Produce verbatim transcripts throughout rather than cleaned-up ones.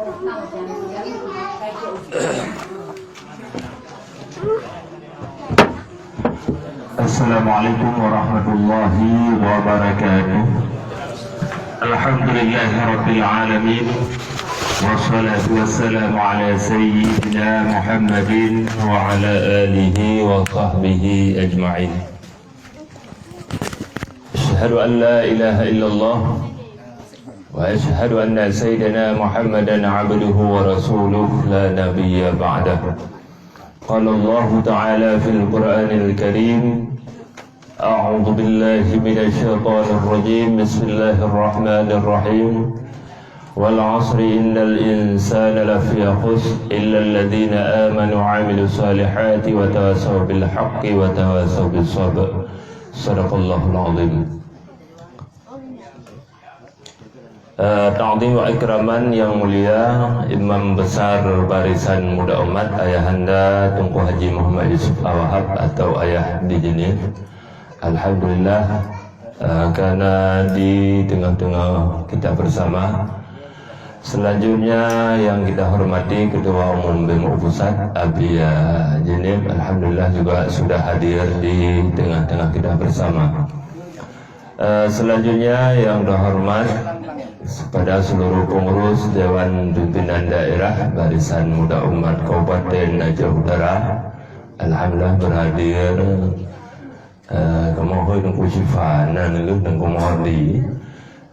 Assalamualaikum warahmatullahi wabarakatuh. Alhamdulillahirabbil alamin. Wassalatu wassalamu ala sayyidina Muhammadin wa ala alihi wa sahbihi ajma'in. Asyhadu an la ilaha illallah wa asyhadu anna sayyidana Muhammadan abduhu wa rasuluh la nabiyya ba'dah. Qala Allahu ta'ala fil Qur'anil Karim, a'udzu billahi minasy syaithanir rajim. Bismillahirrahmanirrahim. Wal 'asri innal insana lafi khusr illa alladzina amanu wa 'amilus salihati wa tawasaw bil haqqi wa tawasaw bis sabr. Sadaqallahul azim. Eh, takzim wa ikraman yang mulia Imam Besar Barisan Muda Umat, Ayahanda Teungku Haji Muhammad Yusuf A Wahab atau Ayah di Jeunieb. Alhamdulillah, eh, karena di tengah-tengah kita bersama. Selanjutnya yang kita hormati Ketua Umum B M U Pusat, Abi, eh, Jeunieb, alhamdulillah juga sudah hadir di tengah-tengah kita bersama. Eh, selanjutnya yang terhormat kepada seluruh pengurus Dewan Pimpinan Daerah Barisan Muda Umat Kabupaten Aceh Utara, alhamdulillah berhadir. Eh, kamoe hôi Teungku Syifa, na nanggroe Teungku Mawardi.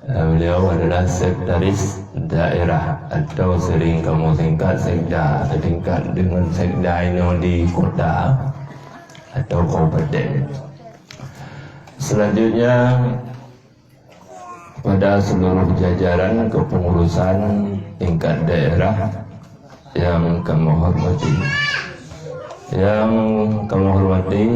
Eh, beliau adalah sekretaris daerah atau sering kamoe singkat sekda, setingkat dengan sekda inoe di kota atau kabupaten. Selanjutnya, kepada seluruh jajaran kepengurusan tingkat daerah yang kami hormati. Yang kami hormati,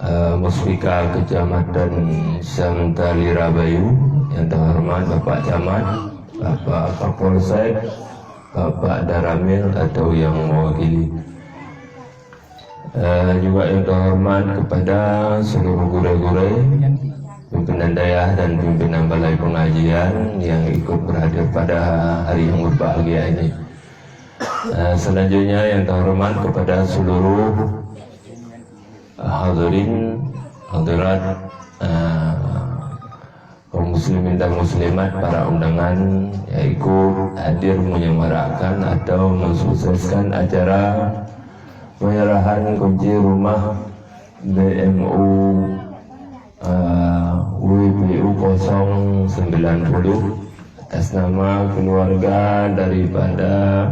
eh, Muspika Kecamatan Syamtalira Bayu, yang terhormat Bapak Camat, Bapak Kapolsek, Bapak Danramil atau yang mewakili. Eh, juga yang terhormat kepada seluruh gurée-gurée, pimpinan dayah dan pimpinan balai pengajian yang ikut berhadir pada hari yang berbahagia ini. Eh, selanjutnya yang terhormat kepada seluruh hadirin, hadirat, eh, kaum muslimin dan muslimat, para undangan yang ikut hadir menyemarakkan atau mensukseskan acara penyerahan kunci rumah B M U, eh, W P U kosong sembilan puluh atas nama keluarga daripada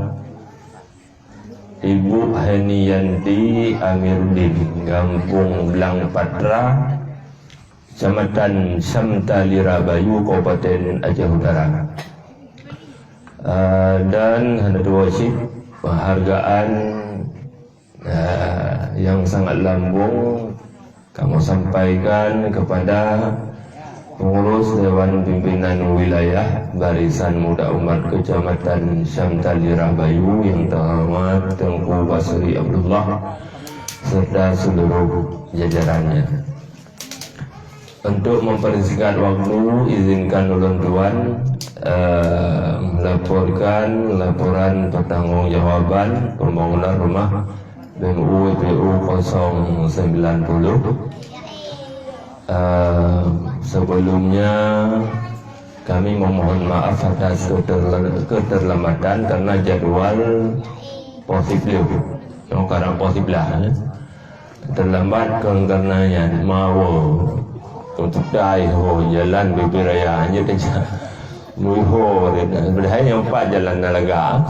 Ibu Heni Yanti Amiruddin, Gampong Blang Patra, Kecamatan Syamtalira Bayu, Kabupaten Aceh Utara. Ah, dan hana tuwoe cit penghargaan, ah, yang sangat lambung kamoe sampaikan kepada pengurus Dewan Pimpinan Wilayah Barisan Muda Umat Kecamatan Syamtalira Bayu yang terhormat Teungku Basri Abdullah serta seluruh jajarannya. Untuk mempersingkat waktu, izinkan ulôn tuan, eh, melaporkan laporan pertanggungjawaban pembangunan rumah B M U W P U kosong sembilan puluh. Eh, sebelumnya, kami memohon maaf atas keterla-, keterlambatan karena jadwal positif. Oh, karena positif lah, eh. Terlambat kon karena nyan, mawe. Untuk tai ho jalan bibir raya, hanya teuka. Muho, padahai nyang pat jalan na laga.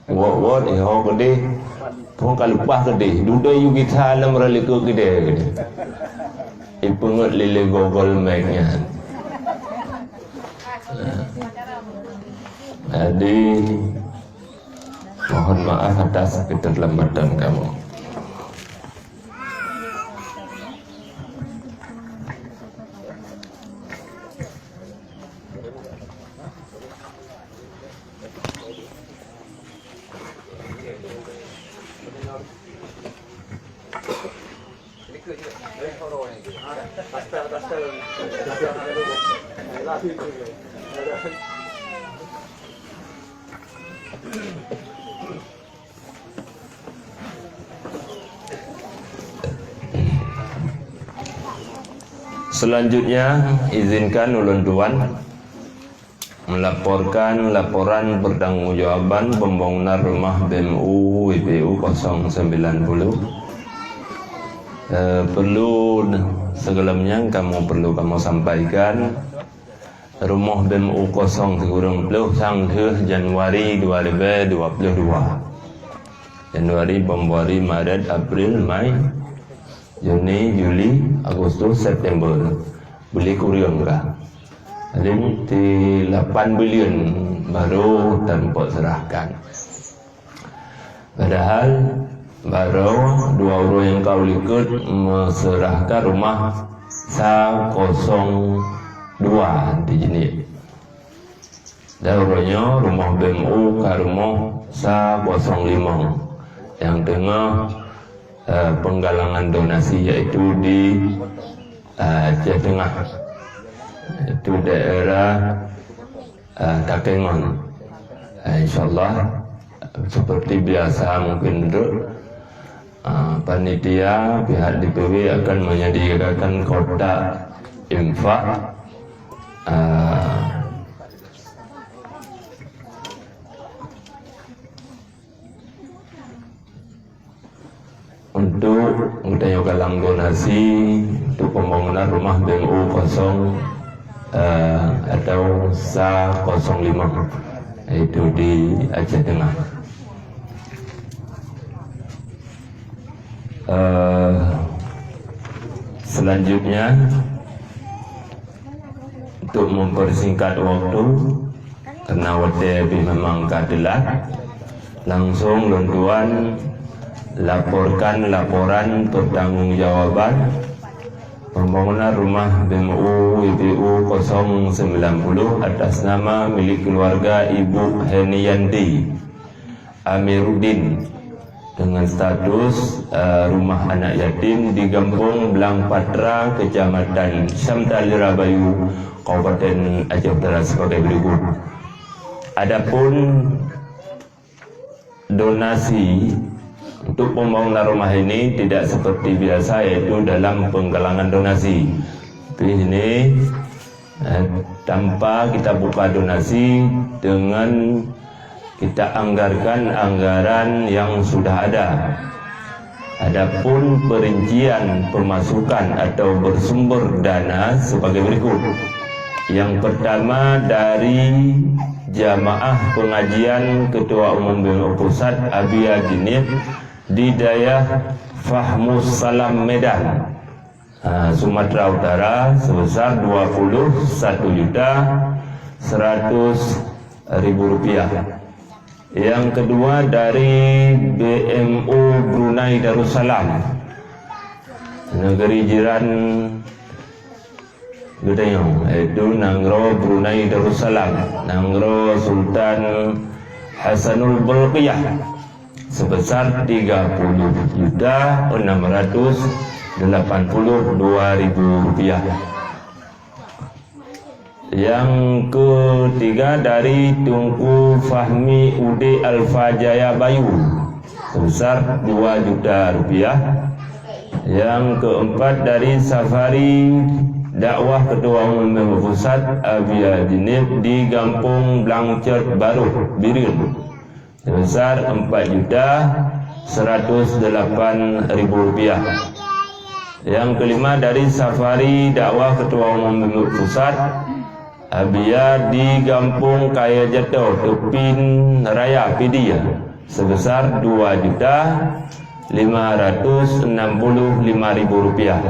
Wot-wot, eh, ho keudeh. Phon ka leupah keudeh. Dudoe yue gisa lam rot likot keudeh, keudeh. Ipeungeut lé-lé Google Map nyan. Jadi, mohon maaf atas keterlambatan kamoe. Selanjutnya, izinkan ulôn tuan melaporkan laporan pertanggungjawaban pembangunan rumah B M U W P U kosong sembilan puluh. Eh, perlu, sebelumnya kamu perlu kamu sampaikan, rumoh B M U kosong sikureueng ploh sang lheueh Januari dua ribu dua puluh dua. Januari, Februari, Maret, April, Mei, Juni, Juli, Agustus, September. Beli kureueng ka. Jadi, di lapan bilion baru tanpa serahkan. Padahal baru dua orang yang kau likot meserahkan rumah sa kosong dua di Jenik. Dan uroe nyoe rumoh B M U ka rumoh sa kosong lima yang teungoh, eh, penggalangan donasi, yaitu di, eh, Aceh Tengah, yaitu daerah, eh, Takengon. Eh, insyaallah, seperti biasa mungkin duduk, eh, panitia pihak D P W akan menyediakan kotak infak, eh, untuk geutanyoe galang donasi untuk pembangunan rumah B M U kosong, eh, atau sa kosong lima, yaitu di Aceh Tengah. Eh, selanjutnya, untuk mempersingkat waktu, karena watèe pih memang ka teulat, langsung lôn tuan laporkan laporan pertanggungjawaban pembangunan rumah B M U W P U kosong sembilan puluh atas nama milik keluarga Ibu Heniyanti Amiruddin dengan status, eh, rumah anak yatim di Gampong Blang Patra, Kecamatan Syamtalira Bayu, Kabupaten Aceh Utara sebagai berikut. Adapun donasi untuk pembangunan rumah ini tidak seperti biasa, yaitu dalam penggalangan donasi. Tapi ini, eh, tanpa kita buka donasi dengan kita anggarkan anggaran yang sudah ada. Adapun perincian pemasukan atau bersumber dana sebagai berikut. Yang pertama dari jamaah pengajian Ketua Umum B M U Pusat Abia Jeunieb di Dayah Fahmus Salam Medan, ha, Sumatera Utara sebesar dua puluh satu juta seratus ribu rupiah. Yang kedua dari B M U Brunei Darussalam, negeri jiran geutanyoe, yaitu Nanggroe Brunei Darussalam, Nanggroe Sultan Hasanul Bolkiah, sebesar tiga puluh juta enam ratus delapan puluh dua ribu rupiah. Yang ketiga dari Teungku Fahmi Ude Alfa Jaya Bayu, sebesar dua juta rupiah. Yang keempat dari Safari Dakwah Ketua Umum B M U Pusat Abia Jeunieb di Gampong Blangcet Baroh, Bireuen, sebesar empat juta seratus delapan ribu rupiah. Yang kelima dari Safari Dakwah Ketua Umum B M U Pusat Abia di Gampong Kaya Jato, Teupin Raya, Pidie, sebesar dua juta lima ratus enam puluh lima ribu rupiah.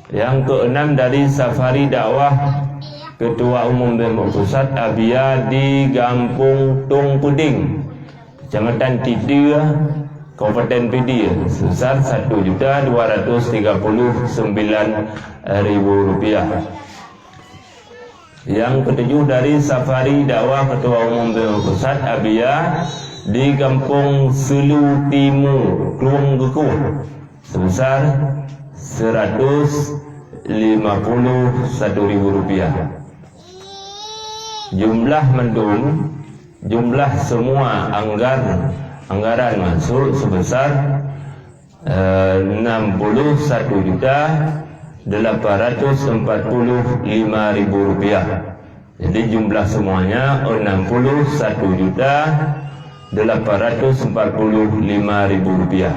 Yang keenam dari Safari Dakwah Ketua Umum B M U Pusat Abia di Gampong Tong Peuding, Kecamatan Titeue, Kabupaten Pidie, sebesar satu juta dua ratus tiga puluh sembilan ribu rupiah. Yang ketujuh dari Safari Dakwah Ketua Umum B M U Pusat Abia di Gampong Seulu Timu, Klueng Geukueh, sebesar seratus lima puluh satu ribu rupiah. Jumlah mandum Jumlah semua anggar-, anggaran masuk sebesar, eh, enam puluh satu juta delapan ratus empat puluh lima ribu rupiah. Jadi, jumlah semuanya enam puluh satu juta delapan ratus empat puluh lima ribu rupiah.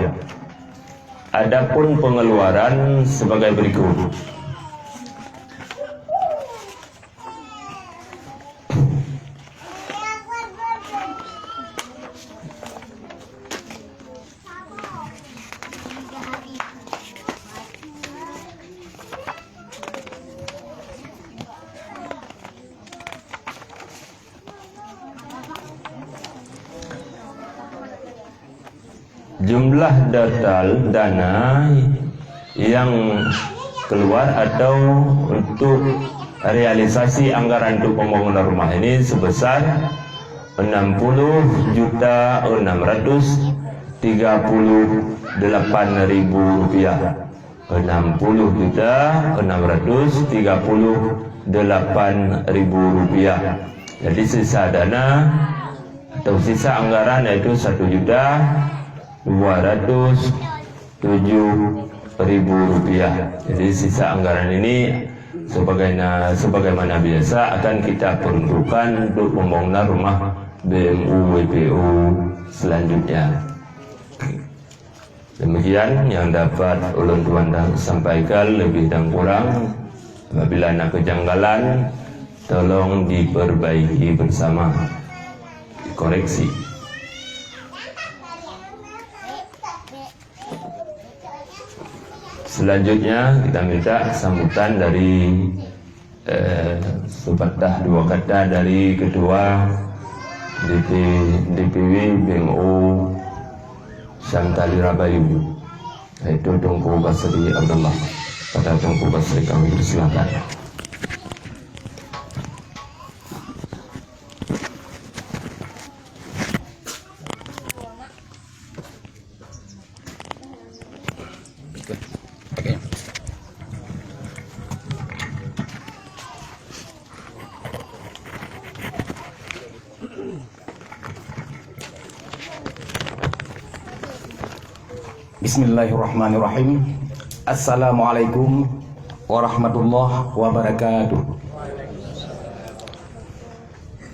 Adapun pengeluaran sebagai berikut. Jumlah total dana yang keluar atau untuk realisasi anggaran untuk pembangunan rumah ini sebesar enam puluh juta enam ratus tiga puluh delapan ribu rupiah. Enam puluh juta enam ratus tiga puluh delapan ribu rupiah. Jadi, sisa dana atau sisa anggaran yaitu satu juta dua ratus tujuh ribu rupiah. Jadi, sisa anggaran ini sebagaina-, sebagaimana biasa akan kita peruntukkan untuk pembangunan rumah B M U W P U selanjutnya. Demikian yang dapat ulôn tuan dan sampaikan, lebih dan kurang, apabila na kejanggalan, tolong diperbaiki bersama, dikoreksi. Selanjutnya, kita minta sambutan dari eh, sepatah dua kata dari Ketua D P, D P W B M U Syamtali Rabayu, yaitu Teungku Basri Abdullah. Pada Teungku Basri kami persilakan. Bismillahirrahmanirrahim. Assalamualaikum warahmatullahi wabarakatuh.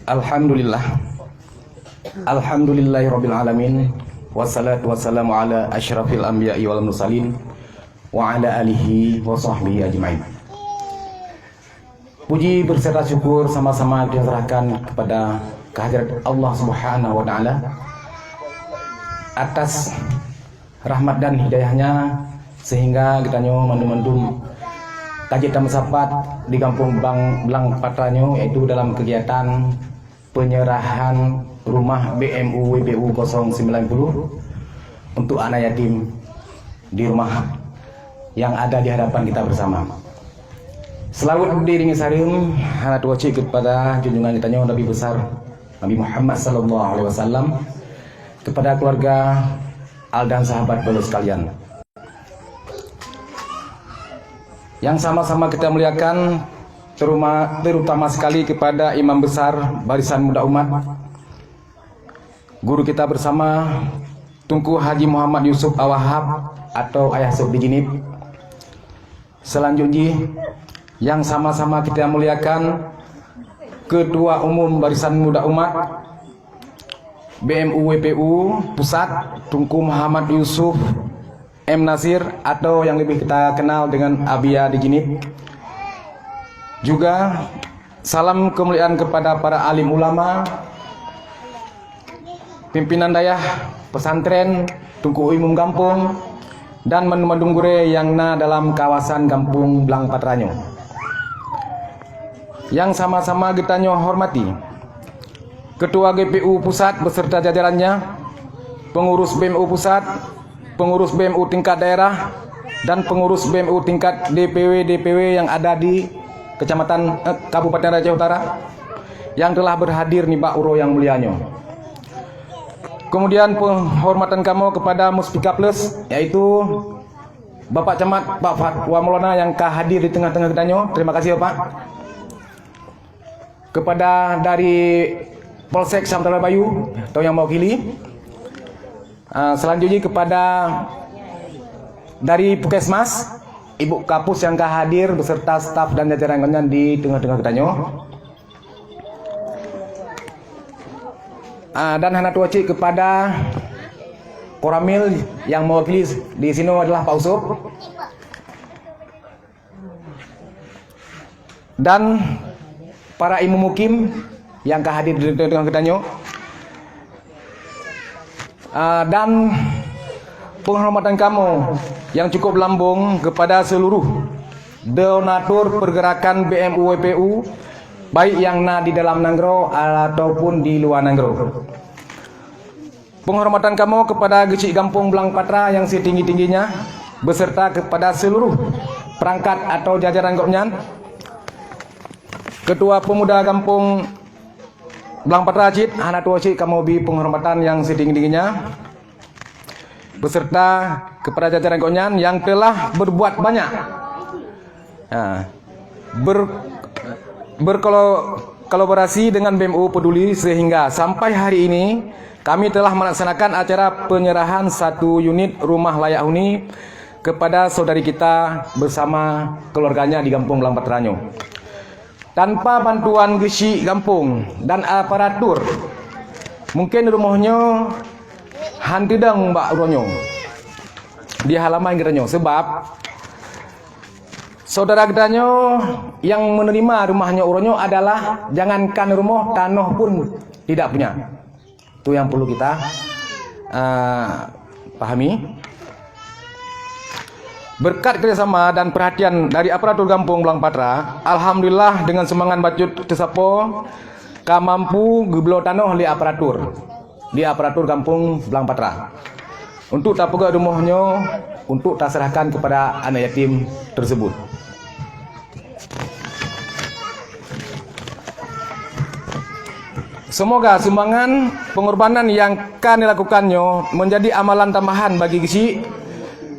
Alhamdulillah. Alhamdulillahirabbil alamin. Wassalatu wassalamu ala asyrafil anbiya'i wal mursalin wa ala alihi wa sahbihi ajmain. Puji beserta syukur sama-sama kita serahkan kepada kehadirat Allah Subhanahu wa Ta'ala atas rahmat dan hidayahnya, sehingga geutanyoe mandum-mandum ka jeuet tameusapat di Gampông Blang, Blang Patra nyoe, yaitu dalam kegiatan penyerahan rumah B M U W P U kosong sembilan puluh untuk anak yatim di rumah yang ada di hadapan kita bersama. Seulaweuet beude deungon saleuem hana tuwoe cit keupada junjungan geutanyoe Nabi Besar Nabi Muhammad sallallahu alaihi wasallam, kepada keluarga al dan sahabat beliau sekalian. Yang sama-sama kita muliakan, teruma-, terutama sekali kepada Imam Besar Barisan Muda Umat, guru kita bersama, Teungku Haji Muhammad Yusuf Awahab atau Ayah Sop di Jeunieb. Selanjut jih, yang sama-sama kita muliakan, Ketua Umum Barisan Muda Umat, B M U W P U Pusat, Teungku Muhammad Yusuf M Nasir atau yang lebih kita kenal dengan Abiya di Jeunieb. Juga salam kemuliaan kepada para alim ulama, pimpinan dayah, pesantren, Teungku Imum Gampông, dan mandum-mandum gurée nyang na dalam kawasan Gampông Blang Patra nyoe. Nyang sama-sama geutanyoe hormati, Ketua G P U Pusat beserta jajarannya, pengurus B M U Pusat, pengurus B M U tingkat daerah, dan pengurus B M U tingkat D P W-D P W yang ada di Kecamatan, eh, Kabupaten Aceh Utara yang telah berhadir nibak uroe nyang mulia nyoe. Kemudian, penghormatan kamoe kepada Muspika Plus, yaitu Bapak Camat, Pak Fatwa Maulana yang ka hadir di tengah-tengah geutanyoe. Terima kasih, Bapak. Kepada dari Polsek Syamtara Bayu atau yang mewakili. Ah, selanjutnya kepada dari Puskesmas, Ibu Kapus yang ka hadir beserta staf dan jajaran gobnyan di tengah-tengah geutanyoe. Ah, dan hana tuwoe cit kepada Koramil yang mewakili di sini adalah Pak Usup. Dan para imum mukim yang ka hadir di tengah-tengah geutanyoe. Ah, dan penghormatan kamoe yang cukup lambong kepada seluruh donatur pergerakan B M U W P U, baik yang na di dalam nanggroe ataupun di luwa nanggroe. Penghormatan kamoe kepada Geuchik Gampông Blang Patra yang setinggi-tingginya, beserta kepada seluruh perangkat atau jajaran gobnyan. Ketua Pemuda Gampông Blang Patra cit, hana tuwoe cit kamoe bi penghormatan yang setinggi-tingginya, beserta kepada jajaran gobnyan yang telah berbuat banyak. Ha. Ber-, berkolo-, kolaborasi dengan B M U Peduli sehingga sampai hari ini kami telah melaksanakan acara penyerahan satu unit rumah layak huni kepada saudari kita bersama keluarganya di Gampông Blang Patra nyoe. Tanpa bantuan Geuchik Gampông dan aparatur, mungkin rumoh nyoe han teudong bak uroe nyoe di halaman geutanyoe, sebab saudara geutanyoe yang menerima rumah nyoe uroe nyoe adalah jangankan rumoh, tanoh pun tidak punya. Itu yang perlu kita, ah, pahami. Berkat kerjasama dan perhatian dari aparatur Gampông Blang Patra, alhamdulillah dengan sumbangan bacut teusapo ka mampu geubloe tanoh lé aparatur di aparatur Gampông Blang Patra untuk tapeugöt rumoh nyoe untuk taserahkan kepada anak yatim tersebut. Semoga sumbangan pengorbanan yang ka dilakukan nyoe menjadi amalan tambahan bagi Geuchik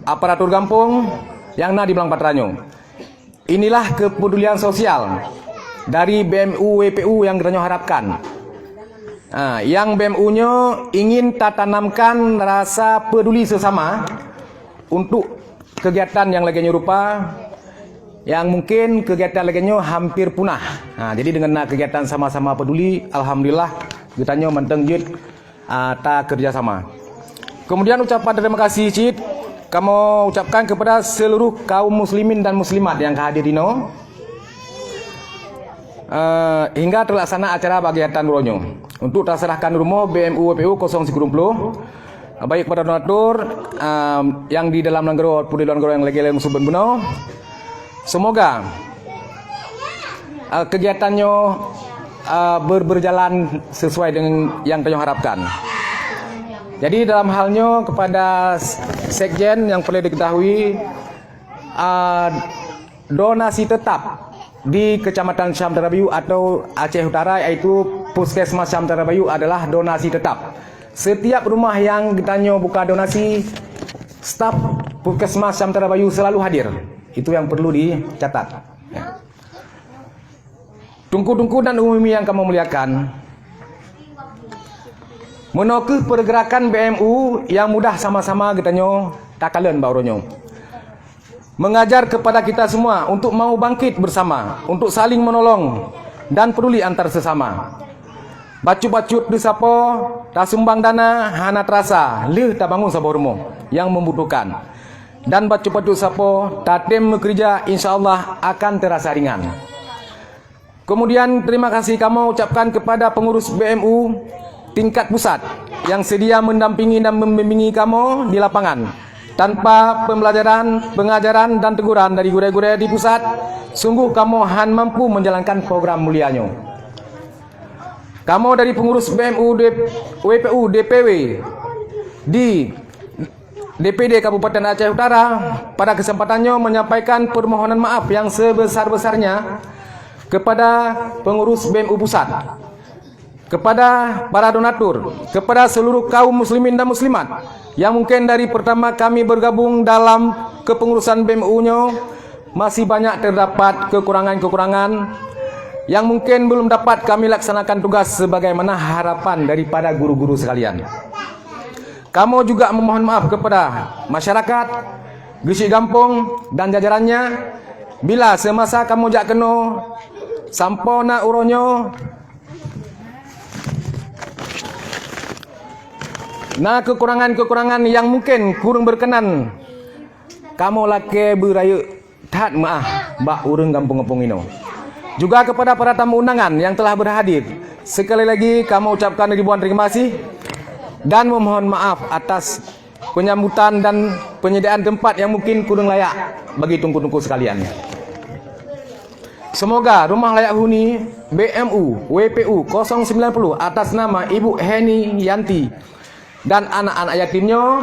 aparatur Gampông yang na di Blang Patra nyoe. Inilah kepedulian sosial dari B M U W P U yang geutanyoe harapkan. Ha, yang B M U nyoe ingin tatanamkan rasa peduli sesama untuk kegiatan yang lagée nyoe rupa, yang mungkin kegiatan lagée nyoe hampir punah. Ha, jadi dengan na kegiatan sama-sama peduli, alhamdulillah geutanyoe mantong jeuet, ah, takeureuja sama. Kemudian ucapan terima kasih cit kamoe ucapkan kepada seluruh kaum muslimin dan muslimat yang ka hadir dinoe, eh, hingga terlaksana acara bagiatan uroe nyoe untuk taserahkan rumoh B M U W P U kosong sikureueng ploh, baik kepada donatur, eh, yang di dalam nanggroe pun di luwa nanggroe yang lagée-lagée meusubat bunoe. Semoga, eh, kegiatan nyoe, eh, ber-, berjalan sesuai dengan yang tanyoe harapkan. Jadi dalam hal nyoe kepada s-, sekjen yang perlu diketahui, eh, donasi tetap di Kecamatan Syamtara Bayu atau Aceh Utara, yaitu Puskesmas Syamtara Bayu adalah donasi tetap. Setiap rumah yang geutanyoe buka donasi, staf Puskesmas Syamtara Bayu selalu hadir. Itu yang perlu dicatat. Ya. Teungku-teungku dan umumi yang kamoe muliakan, meunoe kheueh pergerakan B M U yang mudah sama-sama geutanyoe takalon bak uroe nyoe. Mengajar kepada kita semua untuk mau bangkit bersama, untuk saling menolong dan peduli antar sesama. Bacut-bacut teusapo, tasumbang dana hana terasa, lheueh tabangun saboh rumoh yang membutuhkan. Dan bacut-bacut sapo, tatem meukeureuja, insya Allah akan terasa ringan. Kemudian, terima kasih kamoe ucapkan kepada pengurus B M U tingkat pusat yang sedia mendampingi dan membimbingi kamoe di lapangan. Tanpa pembelajaran, pengajaran, dan teguran dari gurée-gurée di pusat, sungguh kamoe han mampu menjalankan program mulia nyoe. Kamoe dari pengurus B M U D-, W P U D P W di D P D Kabupaten Aceh Utara pada kesempatan nyoe menyampaikan permohonan maaf yang sebesar-besarnya kepada pengurus B M U pusat, kepada para donatur, kepada seluruh kaum muslimin dan muslimat yang mungkin dari pertama kami bergabung dalam kepengurusan B M U nyoe, masih banyak terdapat kekurangan-kekurangan yang mungkin belum dapat kami laksanakan tugas sebagaimana harapan daripada guru-guru sekalian. Kamoe juga memohon maaf kepada masyarakat, geuchik gampông dan jajarannya, bila semasa kamoe jak keunoe sampoe na uroe nyoe, na kekurangan-kekurangan yang mungkin kurang berkenan, kamoe lakée beurayeuk that meuáh bak ureuëng gampông-gampông inoe. Juga kepada para tamu undangan yang telah berhadir, sekali lagi kamoe ucapkan ribuan terima kasih dan memohon maaf atas penyambutan dan penyediaan tempat yang mungkin kurang layak bagi teungku-teungku sekalian. Semoga rumah layak huni B M U W P U kosong sembilan puluh atas nama Ibu Heni Yanti dan anak-anak yatim nyoe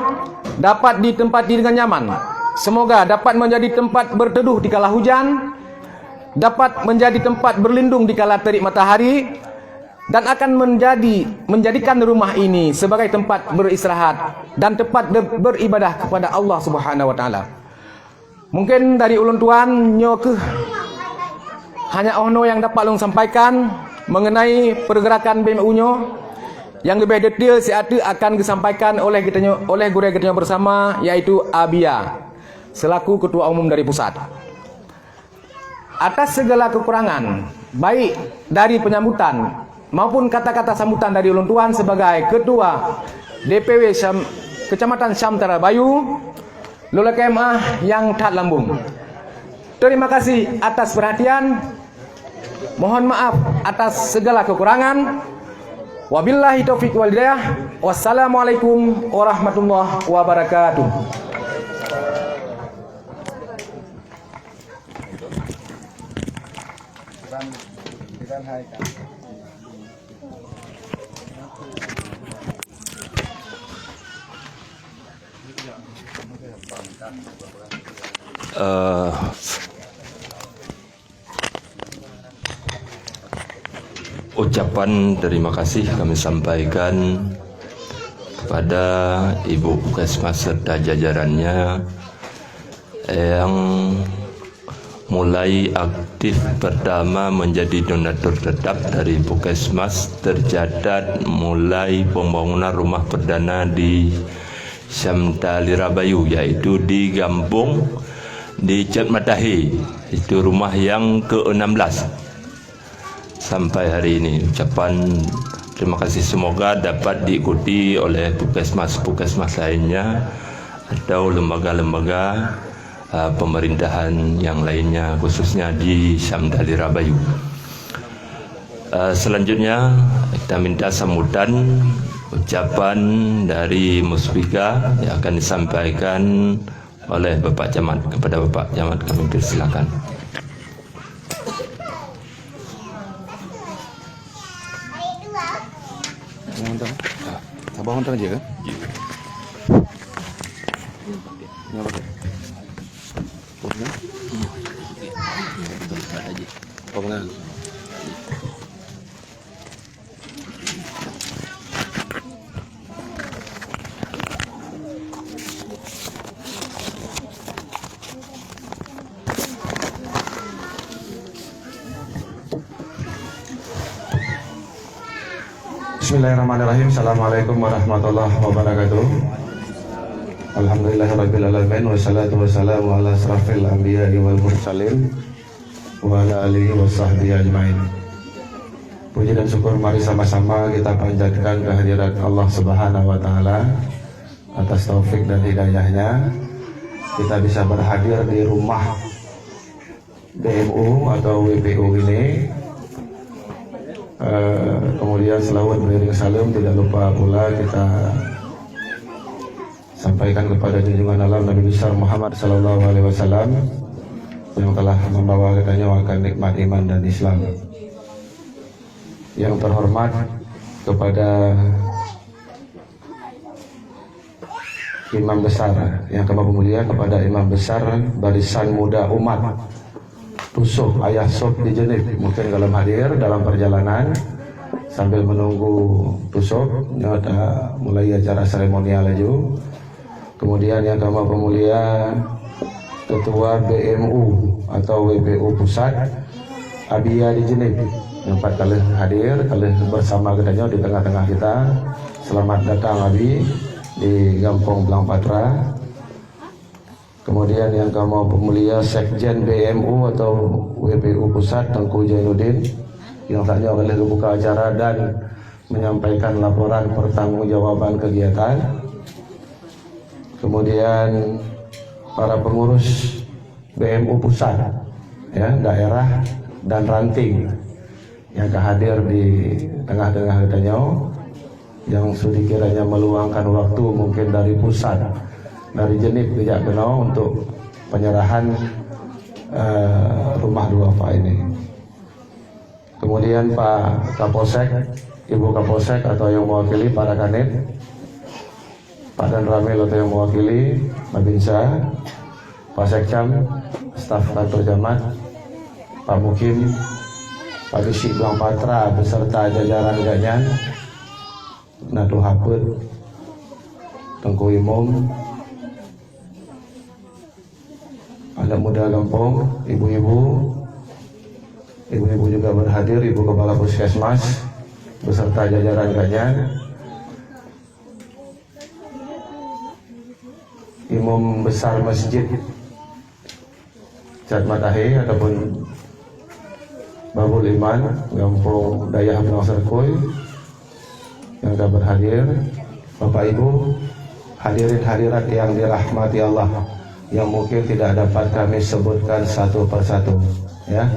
dapat ditempati dengan nyaman. Semoga dapat menjadi tempat berteduh di kala hujan, dapat menjadi tempat berlindung di kala terik matahari, dan akan menjadi, menjadikan rumah ini sebagai tempat beristirahat dan tempat ber-, beribadah kepada Allah Subhanahu wa Taala. Mungkin dari ulôn tuan nyoe kheueh hanya óh noe nyang dapat lôn sampaikan mengenai pergerakan B M U nyoe. Nyang leubeh detail siat teuk akan geusampaikan oleh geutanyoe, oleh gurée geutanyoe bersama, yaitu Abia, selaku ketua umum dari pusat. Atas segala kekurangan, baik dari penyambutan maupun kata-kata sambutan dari ulôn tuan sebagai Ketua D P W Syam, Kecamatan Syamtara Bayu, lôn lakée meuáh nyang that lambông. Terima kasih atas perhatian. Mohon maaf atas segala kekurangan. Wabillahi taufiq wal hidayah. Wassalamualaikum warahmatullahi wabarakatuh. Eh, ucapan terima kasih kami sampaikan kepada Ibu Puskesmas serta jajarannya yang mulai aktif pertama menjadi donatur tetap dari Puskesmas, tercatat mulai pembangunan rumah perdana di Syamtara Bayu, yaitu di Gampông di Cot Matahe, itu rumah yang keenam belas sampai hari ini. Ucapan terima kasih semoga dapat diikuti oleh puskesmas-puskesmas lainnya atau lembaga-lembaga, uh, pemerintahan yang lainnya, khususnya di Syamtara Bayu. Uh, selanjutnya, kita minta sambutan ucapan dari Muspika yang akan disampaikan oleh Bapak Camat. Kepada Bapak Camat kami persilakan. Abang hantar je ke? Ya. Ni apa tu? Oh, ni? Oh, benar. Bismillahirrahmanirrahim. Assalamualaikum warahmatullahi wabarakatuh. Alhamdulillahirabbil alamin, wassalatu wassalamu ala asrafil anbiya'i wal mursalin, wa ala alihi wa sahbihi ajmain. Puji dan syukur mari sama-sama kita panjatkan kehadirat Allah Subhanahu wa Ta'ala atas taufik dan hidayahnya. Kita bisa berhadir di rumah B M U atau W P U ini. Eh, kemudian selawat beriring salam, tidak lupa pula kita sampaikan kepada junjungan alam Nabi besar Muhammad sallallahu alaihi wasallam yang telah membawa kita nyoe akan nikmat iman dan Islam. Yang terhormat kepada Imam Besar, yang kami mulia kepada Imam Besar Barisan Muda Umat Tusok, Ayah Sop di Jenib, mungkin dalam hadir dalam perjalanan sambil menunggu Tusok, nyoe ta mulai acara seremonial laju. Kemudian yang kami pemulia Ketua B M U atau W P U Pusat, Abi Yahya di Jeunieb, nyang pat ka lheueh hadir, ka lheueh bersama geutanyoe di tengah-tengah kita. Selamat datang, Abi, di Gampông Blang Patra. Kemudian yang kamoe peumulia Sekjen B M U atau W P U Pusat, Teungku Jainuddin, nyang saat nyoe ka lheueh geubuka acara dan menyampaikan laporan pertanggungjawaban kegiatan. Kemudian para pengurus B M U Pusat, ya, daerah dan ranting yang ka hadir di tengah-tengah geutanyoe, yang sudi kiranya meluangkan waktu mungkin dari pusat, dari Jeunieb geujak keunoe untuk penyerahan, eh, rumah duafa ini. Kemudian Pak Kapolsek, Ibu Kapolsek atau yang mewakili para kanit, Pak Danramil atau yang mewakili Babinsa, Pak Sekcam, staf kantor camat, Pak Mukim, Pak Bisi Blang Patra beserta jajaran geuhnyan, Natu Haput, Teungku Imum, anak muda gampông, ibu-ibu, ibu-ibu juga berhadir, Ibu Kepala Puskesmas beserta jajaran geuhnyan, Imum Besar Masjid Cat Matahe ataupun Babul Iman, Gampông Dayah Blang Serkui, yang ka berhadir, Bapak Ibu, hadirin hadirat yang dirahmati Allah, yang mungkin tidak dapat kami sebutkan satu persatu, ya.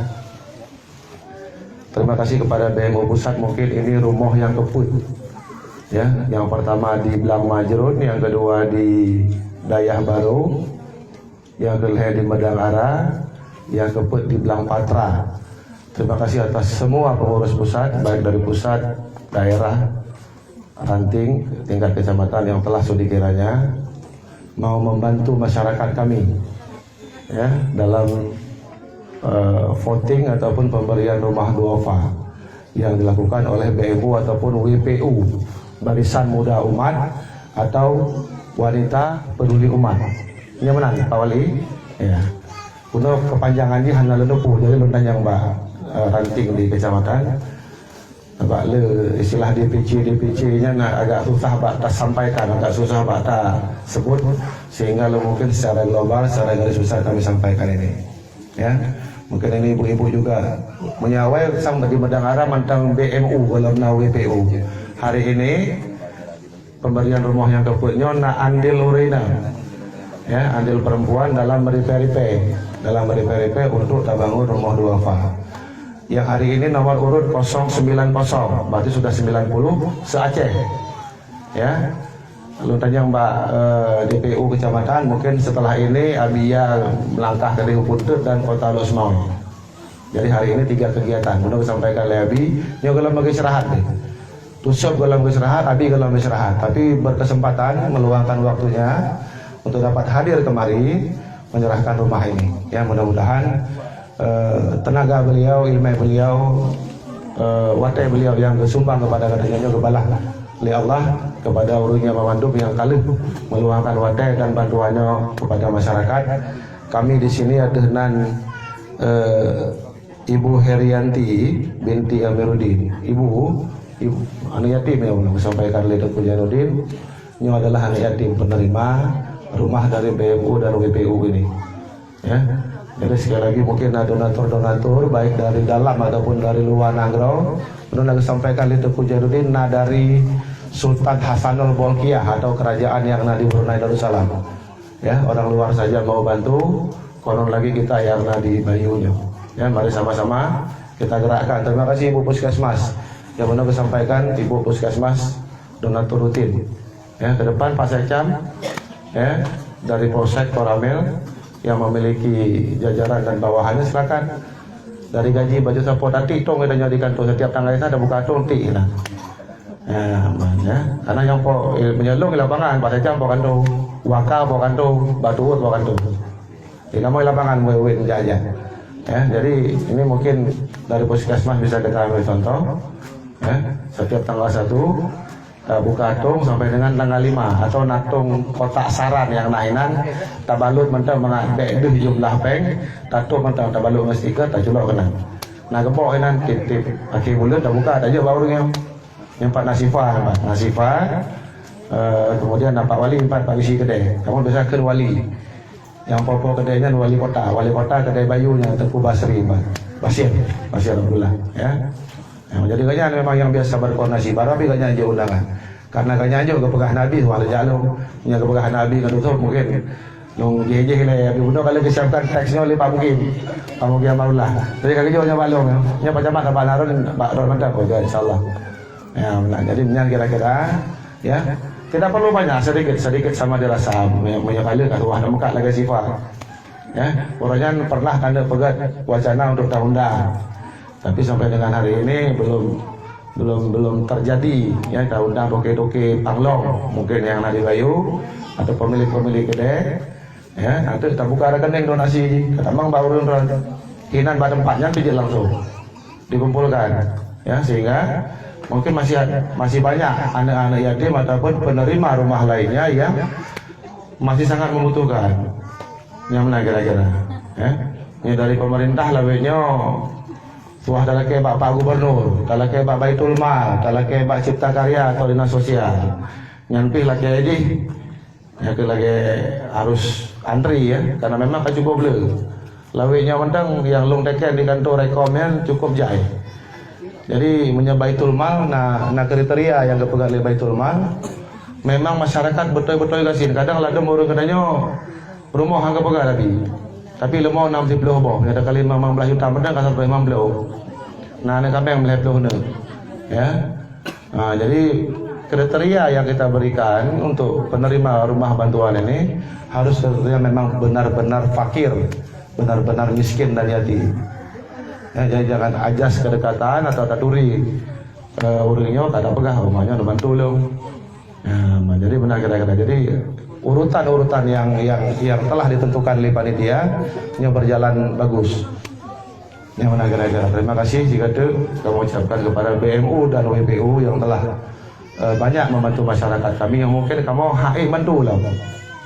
Terima kasih kepada B M U Pusat, mungkin ini rumoh yang keupeuet, ya. Yang pertama di Blang Majrun, yang kedua di Dayah Barô, yang keulhèe di Meudang Ara, yang keupeuet di Blang Patra. Terima kasih atas semua pengurus pusat, baik dari pusat, daerah, ranting, tingkat kecamatan yang telah sudi kiranya mau membantu masyarakat kami, ya, dalam, eh, voting ataupun pemberian rumah duafa yang dilakukan oleh B M U ataupun W P U, Barisan Muda Umat atau Wanita Peduli Umat. Nyan meunan, Pak Wali? Ya. Keunoe keupanjangan jih hana lôn teupeu, jadi lôn tanyong bak, eh, ranting di kecamatan. Bak le istilah D P C, D P C nyan agak susah bak tasampaikan, agak susah bak tasebut, sehingga lôn mungkin secara global, secara garis besar kami sampaikan ini. Ya, mungkin ini ibu-ibu juga meunyoe awai sam di Meudang Ara mantong B M U, golom na W P U. Hari ini pemberian rumoh nyang keupeuet nyoe na andil ureueng inong. Ya, andil perempuan dalam meripe-ripe, dalam meripe-ripe untuk tabangun rumoh duafa. Yang hari ini nomor urut kosong sembilan kosong, berarti sudah sembilan puluh se-Aceh. Ya. Lôn tanyong bak, eh, D P U kecamatan, mungkin setelah ini Abi Yahya melangkah ke Dayeuh Puteut dan Kota Lhokseumawe. Jadi hari ini tiga kegiatan. Meunan sampaikan lé Abi, nyoe golom bagi istirahat deh. Tusok golom bagi istirahat, Abi golom bagi istirahat. Tapi berkesempatan meluangkan waktunya untuk dapat hadir kemari menyerahkan rumah ini. Ya, mudah-mudahan eh, tenaga beliau, ileumèe beliau, eh, watèe beliau nyang geusumbang keupada gata nyoe geubalah lé Allah keupada ureueng nyan banmandum nyang ka lheueh meuluangkan watèe dan bantuan nyoe keupada masyarakat. Kami di sini ateueh nan, eh, Ibu Herianti binti Amiruddin. Ibu, ibu, aneuk yatim ya, disampaikan lé Teungku Jainuddin. Nyoe adalah aneuk yatim penerima rumah dari B M U dan W P U ini. Ya. Jadi sekali lagi mungkin na donatur-donatur baik dari dalam ataupun dari luar nanggroe. Ulôn lagi sampaikan lé Teungku Jainuddin na dari Sultan Hasanul Bolkiah atau kerajaan yang na di Brunei Darussalam. Ya, orang luar saja mau bantu, konon lagi kita yang na di Bayu nyoe. Ya, mari sama-sama kita gerakkan. Terima kasih Ibu Puskesmas. Yang mana disampaikan Ibu Puskesmas donatur rutin. Ya, ke depan Pak Sekcam, ya, dari Polsek Koramil yang memiliki jajaran dan bawahannya silakan. Dari gaji baju sapo tatik tong kita nyoe di kantor setiap tanggal satu ada buka tong tik lah. Ya, aman, ya. Karena yang po, eh, menyelong di lapangan, Pak Sekcam po kantor, waka po kantor, batu urut po kantor. Di nama lapangan wewet jajan. Ya, jadi ini mungkin dari puskesmas bisa kita ambil contoh. Ya, setiap tanggal satu tabuka tong sampai dengan tanggal lima atau natong kotak saran yang na inan tabalut mantong mangat bèk deuh jumlah pèng, tatôp mantong tabalut ngon stiker, taculok keunan. Na geuboh inan tiep-tiep akhé buleuen tabuka, tajok bak ureuëng nyan. Nyan pat Nasifah, pat Nasifah, eh, kemudian na Pak Wali, pat Pak Bisi Keudè. Kamoe biasa kheun Wali. Nyang po-po keudè nyan wali kota, wali kota keudè Bayu nyan Teungku Basri, Ba-, Basir, Basir Abdullah, ya. Ya, jadi gobnyan memang nyang biasa berkoordinasi, baru pih gobnyan jeuet undangan. Karena gobnyan jeuet geupeugah Nabi, wah lé jak lom. Nyang geupeugah Nabi ngon tutob mungkin nung jih-jih lé, tapi bunoe kalau geusiapkan teks nyoe lé Pak Mukim. Pak Mukim Amarullah. Jadi ka geujok nyoe bak lom, ya. Nyoe Pak Camat, Pak Harun, Pak Rot mantap, oh, ya, insyaallah. Ya, nah, jadi nyan kira-kira, ya. Tidak perlu banyak, sedikit-sedikit sama dirasa. Meunyoe, meunyoe kali ka tuah na meukat lagèe sifat. Ya, uroe nyan pernah kami peugah wacana untuk taundang. Tapi sampai dengan hari ini belum, belum, belum terjadi. Ya, taundang toke-toke panglong, mungkin nyang na di Bayu atau pemilik-pemilik kedai. Ya, nanti tabuka rekening donasi, tamong bak ureuëng droen. Hinan bak teumpat nyan pih jeuet langsung dikumpulkan. Ya, sehingga mungkin masih, masih banyak anak-anak yatim ataupun penerima rumah lainnya yang masih sangat membutuhkan. Nyang meunan kira-kira, ya. Nyoe dari pemerintah lawét nyoe, tuah talakée bak Pak Gubernur, talakée bak Baitul Mal, talakée bak Cipta Karya atau Dinas Sosial. Nyan pih lakée jih, ya, keu lagée harus antri, ya, karena memang ka cukup le. Lawét nyoe mantong nyang lôn teken di kantor Rekom nyan cukup jai. Jadi, meunyoe Baitul Mal na, na kriteria nyang geupeugah lé Baitul Mal, memang masyarakat beutôi-beutôi gasien. Kadang ladôm ureuëng geutanyoe rumoh han geupeugah tapi. Tapi leumô nam siploh boh, nyata kali limong blaih juta meunan ka seratus limong puluh. Na aneuk kaméng lhèe ploh aneuk. Ya. Ha, jadi kriteria yang kita berikan untuk penerima rumah bantuan ini harus kriteria memang benar-benar fakir, benar-benar miskin dan yatim. Ya, jadi jangan ajas kedekatan atau taturi, eh, ureuëng nyoe ka tapeugah, "Oh, ma nyoe neubantu lom." Ya, ma, jadi benar kira-kira. Jadi urutan-urutan yang, yang, yang telah ditentukan oleh panitia nyoe berjalan bagus. Nyang mana gara-gara terima kasih juga tu kami ucapkan kepada B M U dan W P U yang telah, eh, banyak membantu masyarakat kami yang mungkin kamu hak ék bantu lah.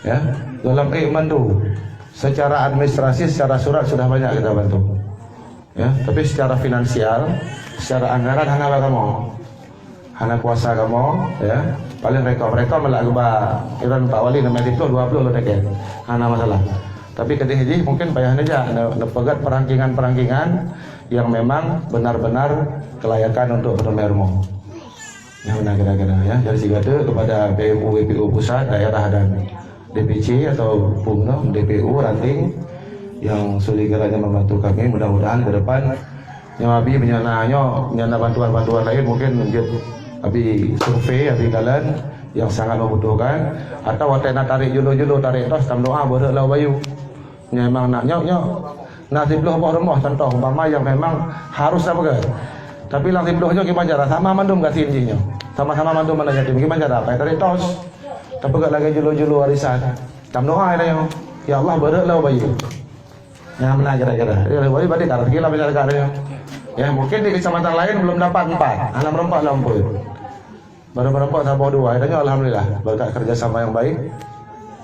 Ya, dalam ék bantu. Secara administrasi, secara surat sudah banyak kita bantu. Ya, tapi secara finansial, secara anggaran hana bak kamu. Hana kuasa kamoe, ya. Paling rekod-rekod malah geuba iran Pak Wali nama siploh, dua ploh lôn teken. Hana masalah. Tapi keudeh jih mungkin payah neujak ne-, neupeugét perangkingan-perangkingan yang memang benar-benar kelayakan untuk peuteumé rumoh. Nyang na kira-kira, ya. Jadi sigoe teuk kepada B M U, W P U pusat, daerah dan D P C atau bungöng D P U ranting yang sulit kiranya membantu kami. Mudah-mudahan ke depan nyoe abi meunyoe na nyoe, meunyoe na bantuan-bantuan lain mungkin jeuet abi survei, abi kalon yang sangat membutuhkan atau watée na tarék julu-julu, tarék tos, tameudoa beureuk lam bayu. Nyoe memang nak nyoe, nyoe. Na siploh boh rumoh contoh umpama yang memang harus sapeugah. Tapi lam siploh nyoe kiban cara sama mandum gasien jih nyoe. Sama-sama mandum aneuk yatim kiban cara, pai tarék tos. Tapeugah lagée julu-julu arisan. Tameudoa ila nyoe. Ya Allah, beureuk lam bayu. Nyang meunan kira-kira. Ya, wali berarti ka rezeki lah masyarakat dia. Ya, mungkin di kecamatan lain belum dapat empat, hana meureumpok lam pun. Baru meureumpok saboh dua. Itu alhamdulillah, berkat kerjasama yang baik,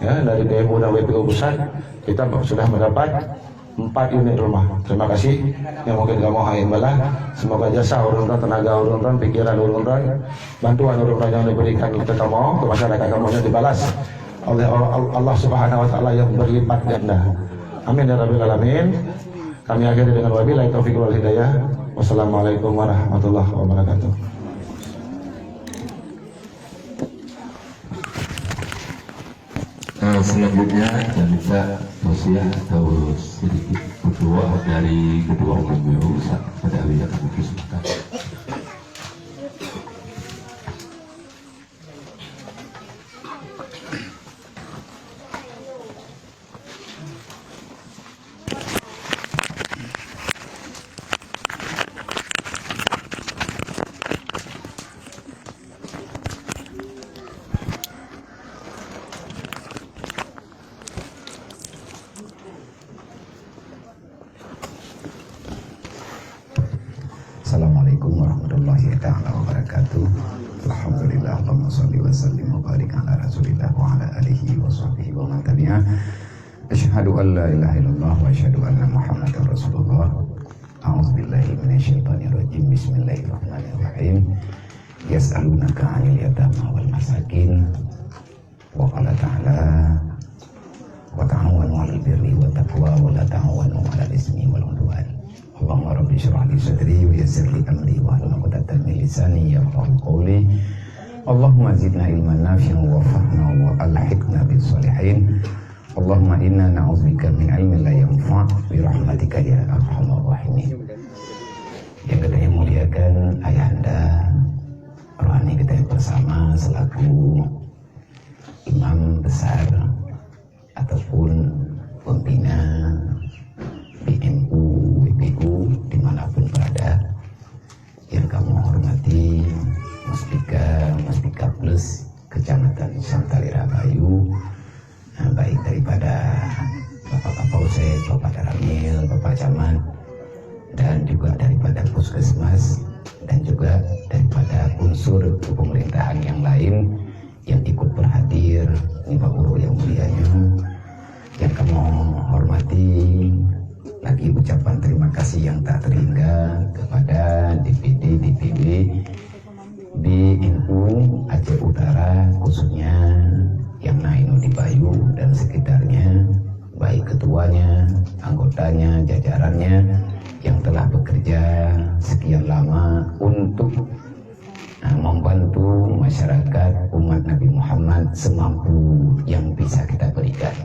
ya, dari B M U dan W P U pusat, kita sudah mendapat empat unit rumah. Terima kasih. Yang mungkin kamu hai malah. Semoga jasa ureuëng droen, tenaga ureuëng droen, pikiran ureuëng droen, bantuan ureuëng droen yang diberikan ke kamu, ke masyarakat kamu yang dibalas oleh Allah Subhanahu wa Taala yang berlipat ganda. Amin ya Rabbil Alamin. Kami akhiri dengan wabillahi taufiq wal hidayah. Wassalamualaikum warahmatullahi wabarakatuh. Eh, selanjutnya, saya minta tausiah atau sedikit petuah dari Ketua Umum B U, Ustaz Fadawi, yang kami persilakan. Assalamualaikum warahmatullahi taala wabarakatuh. Alhamdulillah, Allahumma shalli wa sallim wa barik ala Rasulillah wa ala alihi wa sahbihi wa man tabi'ah. Asyhadu an la ilaha illallah wa asyhadu anna Muhammadar Rasulullah. أعوذ بالله من الشيطان الرجيم. بسم الله الرحمن الرحيم. يسألونك عن اليتامى والمساكين. وقال تعالى: وتعاونوا على البر والتقوى ولا تعاونوا على الإثم والعدوان. اللهم رب اشرح لي صدري ويسر لي أمري واحلل عقدة من لساني يفقهوا قولي. اللهم زدنا علما نافعا وفهما وألحقنا بالصالحين. اللهم إنا نعوذ بك من علم لا ينفع برحمتك يا أرحم الراحمين. Yang kita muliakan ayahanda rohani kita bersama selaku imam besar ataupun pembina B M U W P U dimanapun berada, yang kami hormati Muspika, Muspika Plus Kecamatan Syamtalira Bayu, baik daripada Bapak Kapolsek, Bapak Danramil, Bapak Camat, dan juga daripada Puskesmas, dan juga daripada unsur kepemerintahan yang lain yang ikut berhadir di Pak Guru yang mulia nyoe. Yang kami hormati, lagi ucapan terima kasih yang tak terhingga kepada D P D, D P W, B M U Aceh Utara khususnya yang na inoe di Bayu dan sekitarnya, baik ketuanya, anggotanya, jajarannya yang telah bekerja sekian lama untuk, nah, membantu masyarakat umat Nabi Muhammad semampu yang bisa kita berikan.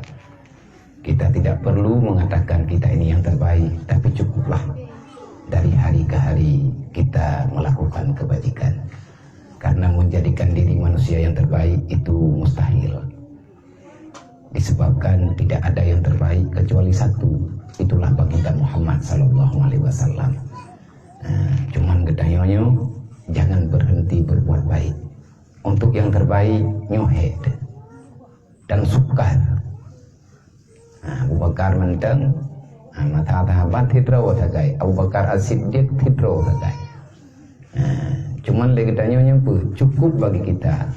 Kita tidak perlu mengatakan kita ini yang terbaik, tapi cukuplah dari hari ke hari kita melakukan kebajikan. Karena menjadikan diri manusia yang terbaik itu mustahil. Disebabkan tidak ada yang terbaik kecuali satu, itulah Baginda Muhammad sallallahu alaihi wasallam. Nah, cuman geutanyoe nyoe jangan berhenti berbuat baik. Untuk yang terbaik nyoe hèk dan sukar. Ha, Abu Bakar mantong, ha, mata sahabat sidroe sagai. Abu Bakar As-Siddiq sidroe sagai. Ha, cuman lé geutanyoe nyoe peue, cukup bagi kita.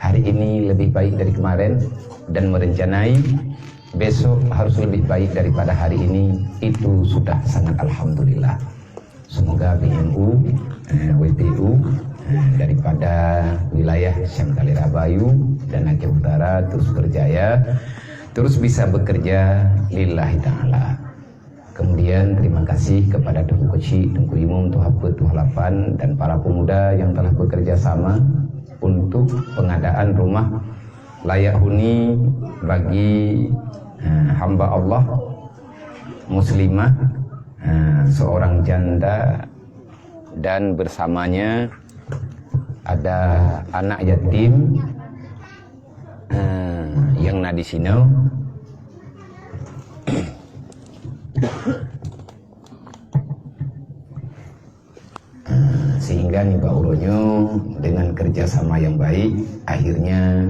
Hari ini lebih baik dari kemarin dan merencanai besok harus lebih baik daripada hari ini, itu sudah sangat alhamdulillah. Semoga B M U, eh, W P U, eh, daripada wilayah Syamtalira Bayu dan Aceh Utara terus berjaya, terus bisa bekerja lillahi ta'ala. Kemudian terima kasih kepada Teungku Keuchik, Teungku Imum, Tuha Peuet, Tuha Lapan dan para pemuda yang telah bekerja sama untuk pengadaan rumah layak huni bagi, eh, hamba Allah muslimah, eh, seorang janda dan bersamanya ada anak yatim, eh, yang na di sinoe. Eh, sehingga nibak uroe nyoe dengan kerjasama yang baik, akhirnya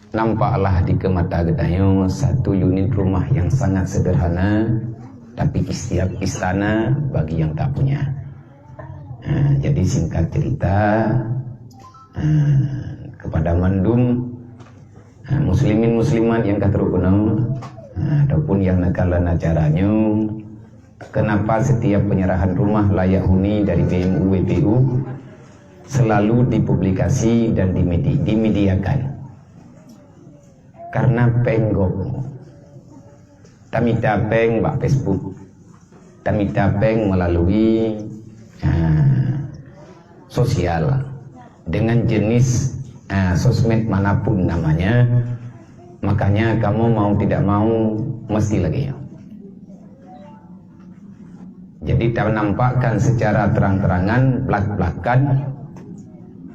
nampaklah di keumata geutanyoe satu unit rumah yang sangat sederhana, tapi setiap istana bagi yang tak punya. Eh, jadi singkat cerita, eh, kepada mandum, eh, muslimin muslimat yang ka trok keunoe, eh, ataupun yang neukalon acara nyoe, kenapa setiap penyerahan rumah layak huni dari B M U W P U selalu dipublikasi dan dimedi-, dimediakan? Karena péng gob. Tamita péng bak Facebook, tamita péng melalui, ah, sosial dengan jenis, ah, sosmed manapun namanya, makanya kamu mau tidak mau mesti lagi. Jadi, ternampakkan secara terang-terangan, blak-blakan,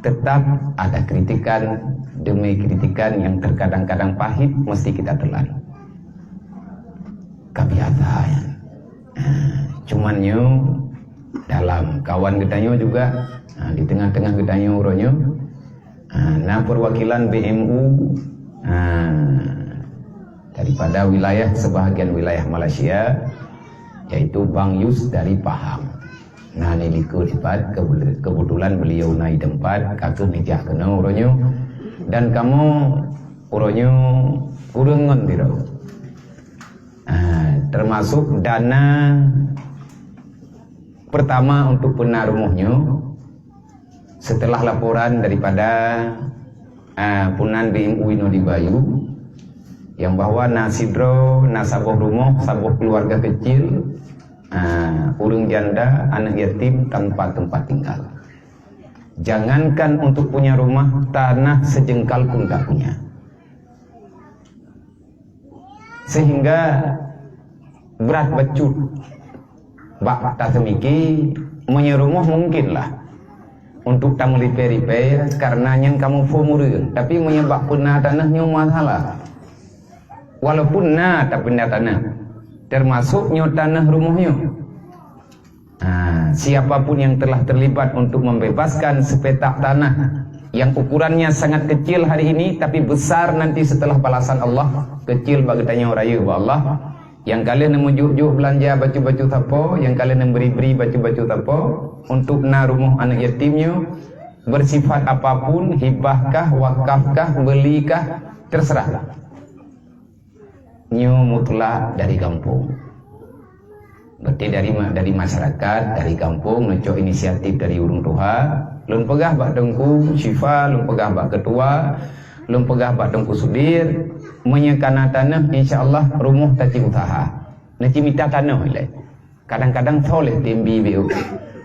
tetap ada kritikan demi kritikan yang terkadang-kadang pahit mesti kita telan. Kebiasaan. Ah, cuman nyoe dalam kawan geutanyoe juga, ah, di tengah-tengah geutanyoe uroe nyoe, ah, na perwakilan B M U, ah, daripada wilayah, sebahagian wilayah Malaysia, yaitu Bang Yus dari Pahang. Nah, ni likot dipat, kebel-, kebetulan beliau na di tempat, ka keuh neujak keunoe uroe nyoe. Dan kamoe uroe nyoe ureueng ngon sidroe. Ah, termasuk dana Pertama, untuk peuna rumoh nyoe, setelah laporan daripada, ah, punan B M U inoe di Bayu, yang bahwa na sidroe, na saboh rumoh, saboh keluarga kecil, ah, ureuëng janda, anak yatim tanpa tempat tinggal. Jangankan untuk punya rumah, tanah sejengkal pun tak punya. Sehingga brat bacut bak taseumiki, meunyoe rumoh mungkinlah untuk tameulipée-lipée karena nyang kamoe phon ureuëng, tapi meunyoe bak peuna tanoh nyoe masalah. Walaupun na tapeuna tanoh, termasuk nyoe tanoh rumoh nyoe. Nah, siapapun yang telah terlibat untuk membebaskan sepetak tanah yang ukurannya sangat kecil hari ini tapi besar nanti setelah balasan Allah, kecil bagi tanyoe rayeuk bak Allah, yang ka lheueh neumeujuk-juk belanja bacut-bacut sapo, yang ka lheueh neubri-bri bacut-bacut sapo untuk na rumoh anak yatim nyoe, bersifat apapun, hibahkah, wakafkah, belikah, terserah. Nyoe mutlak dari gampông. Berarti dari ma-, dari masyarakat, dari gampông, neucok inisiatif dari ureuëng tuha. Lôn peugah bak Teungku Syifa, lôn peugah bak ketua, lôn peugah bak Teungku Sudir, meunyoe kana tanoh, insya Allah rumoh tacit usaha. Neucit mita tanoh ilée. Kadang-kadang soleh tim B B U.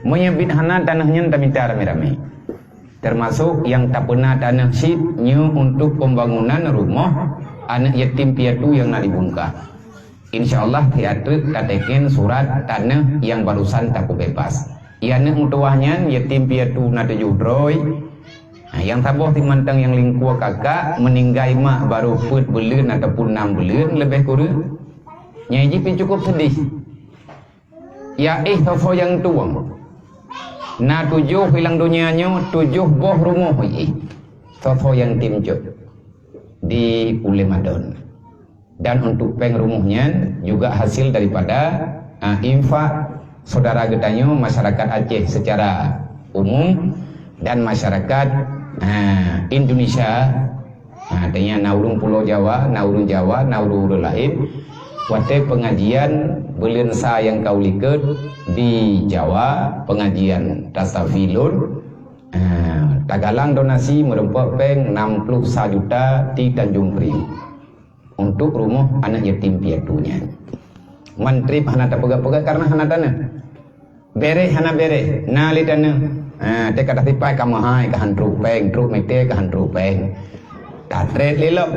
Meunyoe bit hana tanoh nyan tamita ramé-ramé. Termasuk nyang tapeuna tanoh cit nyoe untuk pembangunan rumoh aneuk yatim piatu nyang na di Bungkah. Insya Allah, siat teuk tateken surat tanoh nyang barusan tapeubeubaih. Aneuk meutuwah nyan yatim piatu na tujoh droe. Ha, nyang saboh simantong nyang lingkue kakak, meuninggai mak barô peuet buleuen ataupun nam buleuen leubeh kureueng. Nyan jih pih cukup seudeh. Ya éh soe-soe nyang tueng. Na tujoh ilang donya nyoe, tujoh boh rumoh éh soe-soe nyang tim cok di Ulée Madon. Dan untuk péng rumoh nyan juga hasil daripada, ah, infak saudara geutanyoe masyarakat Aceh secara umum dan masyarakat, ah, Indonesia. Ha, artinya na ureuëng Pulo Jawa, na ureuëng Jawa, na ureuëng-ureuëng laén. Watée pengajian buleuen sa nyang ka u likot di Jawa, pengajian tastafi lôn, ha, tagalang donasi meureumpok péng enam puluh sa juta di Tanjung Priok untuk rumoh aneuk yatim piatu nyan. Man treb hana tapeugah-peugah karena hana tanoh. Béréh hana béréh, na lé tanoh. Ha, teuka tasipai ka meuhai, ka han trok péng, trok meuté ka han trok péng. Tatreb lé lom.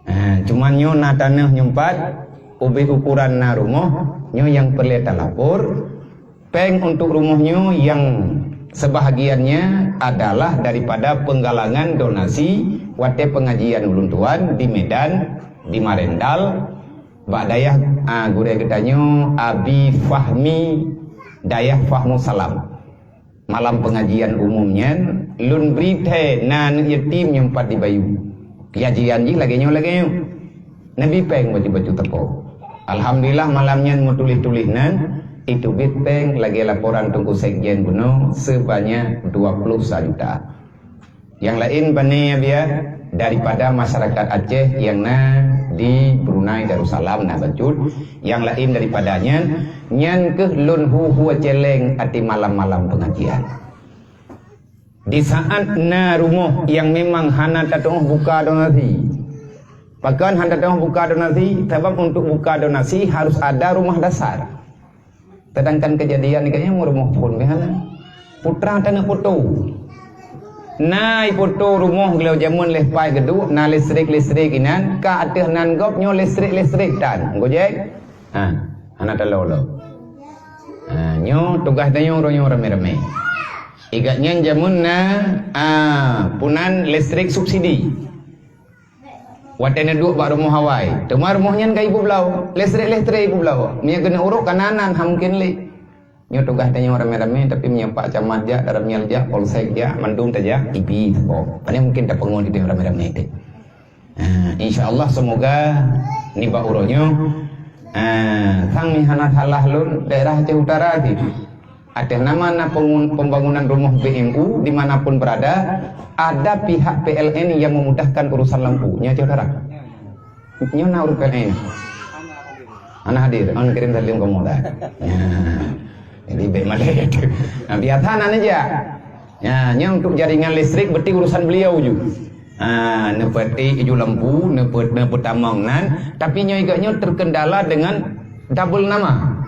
Ha, cuman nyoe na tanoh nyoe pat, ubé ukuran na rumoh, nyoe nyang peureulée talapor. Péng untuk rumoh nyoe nyang sebahagiannya adalah daripada penggalangan donasi watée pengajian ulôn tuan di Medan, di Marendal, bak dayah, ah, gurée geutanyoe Abi Fahmi, dayah Fahmu Salam. Malam pengajian umum nyan, lôn bri thée na aneuk yatim nyang pat di Bayu. Kajian jih lagée nyoe, lagée nyoe. Neubi péng bacut-bacut teupeu. Alhamdulillah, malam nyan meutuléh-tuléh nan, iteubiet péng lagée laporan Teungku Sekjen bunoe seubanyak dua puluh sa juta. Nyang laén banée biya daripada masyarakat Aceh nyang na di Brunei Darussalam na bacut, nyang laén daripada nyan, nyan keuh lôn hu-hu céléng até malam-malam pengajian. Di saat na rumoh nyang memang hana tatuoh buka donasi. Pakon hana tatuoh buka donasi? Sabab untuk buka donasi harus ada rumah dasar. Sedangkan kejadian nyan rumoh phon meuhana. Putra teuneuk poto. Na poto rumoh geulo jameun leh pai geuduek, na listrik-listrik inan, ka ateueh nan gob nyoe listrik-listrik tan. Gojek? Ha, hana talo-lo. Ha, nyoe tugaih tanyoe uroe nyoe ramé-ramé. Igat nyan jameun na, ah, punan listrik subsidi. Watée neuduek bak rumoh awai, teuma rumoh nyan ka ibu bloe, listrik-listrik ibu bloe. Meunyoe keuneuk urok ka na nan, hana mungken lé. Nyoe tugaih tanyoe ramé-ramé, tapi meunyoe Pak Camat jak, Danramil jak, Polsek jak, mandum tajak, ibi teuboh. Pane mungken tapeungon itu ramé-ramé teuh. Ha, insya Allah semoga nibak uroe nyoe, ha, sang meuhana salah lôn daerah Aceh Utara sih. Ateueh nama na pengun-, pembangunan rumoh B M U di mana pun berada, ada pihak P L N yang memudahkan urusan lampu. Nyoe Aceh Utara. Nyoe na ureuëng P L N. Hana hadir, hana kirim salam kamoe dah. Ya. Jadi, bèk malèe. Nah, biasa na neujak. Ya, nyan untuk jaringan listrik, berarti urusan beliau ju. Ha, neupetik ju lampu, neupe-, neupeutamong nan, tapi nyoe geuh nyoe terkendala dengan double nama.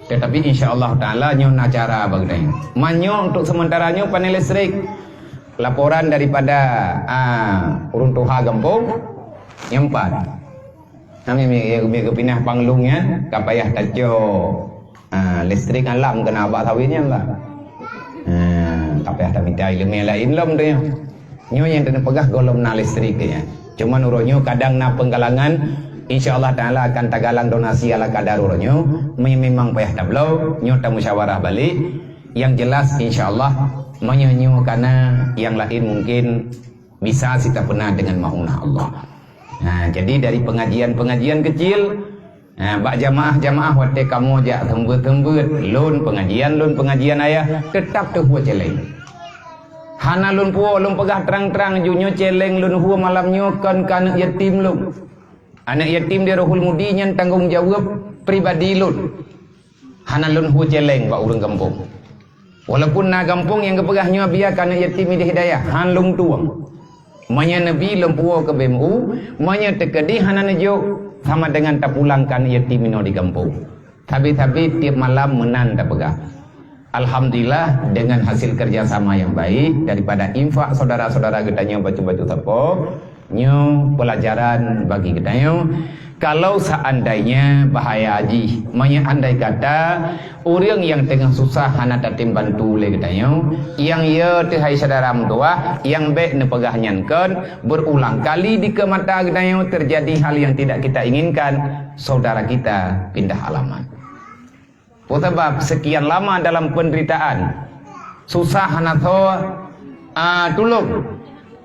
Tetapi insya Allah Taala nyoe na cara bagi nyoe. Manyoe untuk sementara nyoe panel listrik. Laporan daripada, ah, ureueng tuha gampông, nyoe empat. Kami mi, mi, mi geupinah panglung nyan, ka payah tacok, ah, listrik alam keunan bak sawit nyan lah. Ah, ka payah tamita ileumèe laén lom tu nyoe. Nyoe nyang tapeugah gohlom na listrik nyan. Cuman uroe nyoe kadang na penggalangan, insya Allah Taala akan tagalang donasi ala kadar uroe nyoe. Me-, memang payah tabloe, nyoe tamusyawarah balik. Yang jelas insya Allah, meunyoe nyoe kana, yang laén mungkin bisa sitapeuna dengan maunah Allah. Nah, jadi dari pengajian-pengajian kecil, nah, bak jamaah-jamaah watèe kamoe jak seumbeuet-seumbeuet, lôn pengajian, lôn pengajian ayah, teutap teuhue cèlèng. Hana lôn puwoe, lôn peugah trang-trang, ju nyoe cèlèng lôn hue malam nyoe kon keu aneuk yatim lôn. Aneuk yatim di Rohul Mudi nyan tanggong jaweueb pribadi lôn. Hana lôn hue cèlèng bak ureueng gampông. Walaupun na gampông nyang geupeugah nyoe biya keu aneuk yatim idéh dayah, han lôn tueng. Meunyoe neubi lôn puwoe keu B M U, meunyoe teukeudi hana neujok, sama dengan tapulang keu aneuk yatim inoe di gampông. Sabe-sabe tiep malam meunan tapeugah. Alhamdulillah, dengan hasil kerjasama yang baik daripada infak saudara-saudara geutanyoe bacut-bacut sapo, nyoe pelajaran bagi geutanyoe. Kalau seandainya bahaya jih, meunyoe andai kata ureueng nyang teungoh susah hana tatem bantu lé geutanyoe, nyang ya teuhai syedara meutuwah, nyang bèk neupeugah nyan kon, berulang kali di keue mata geutanyoe terjadi hal yang tidak kita inginkan, saudara kita pindah alamat. Peue sabab sekian lama dalam penderitaan, susah hana soe, ah, tulông.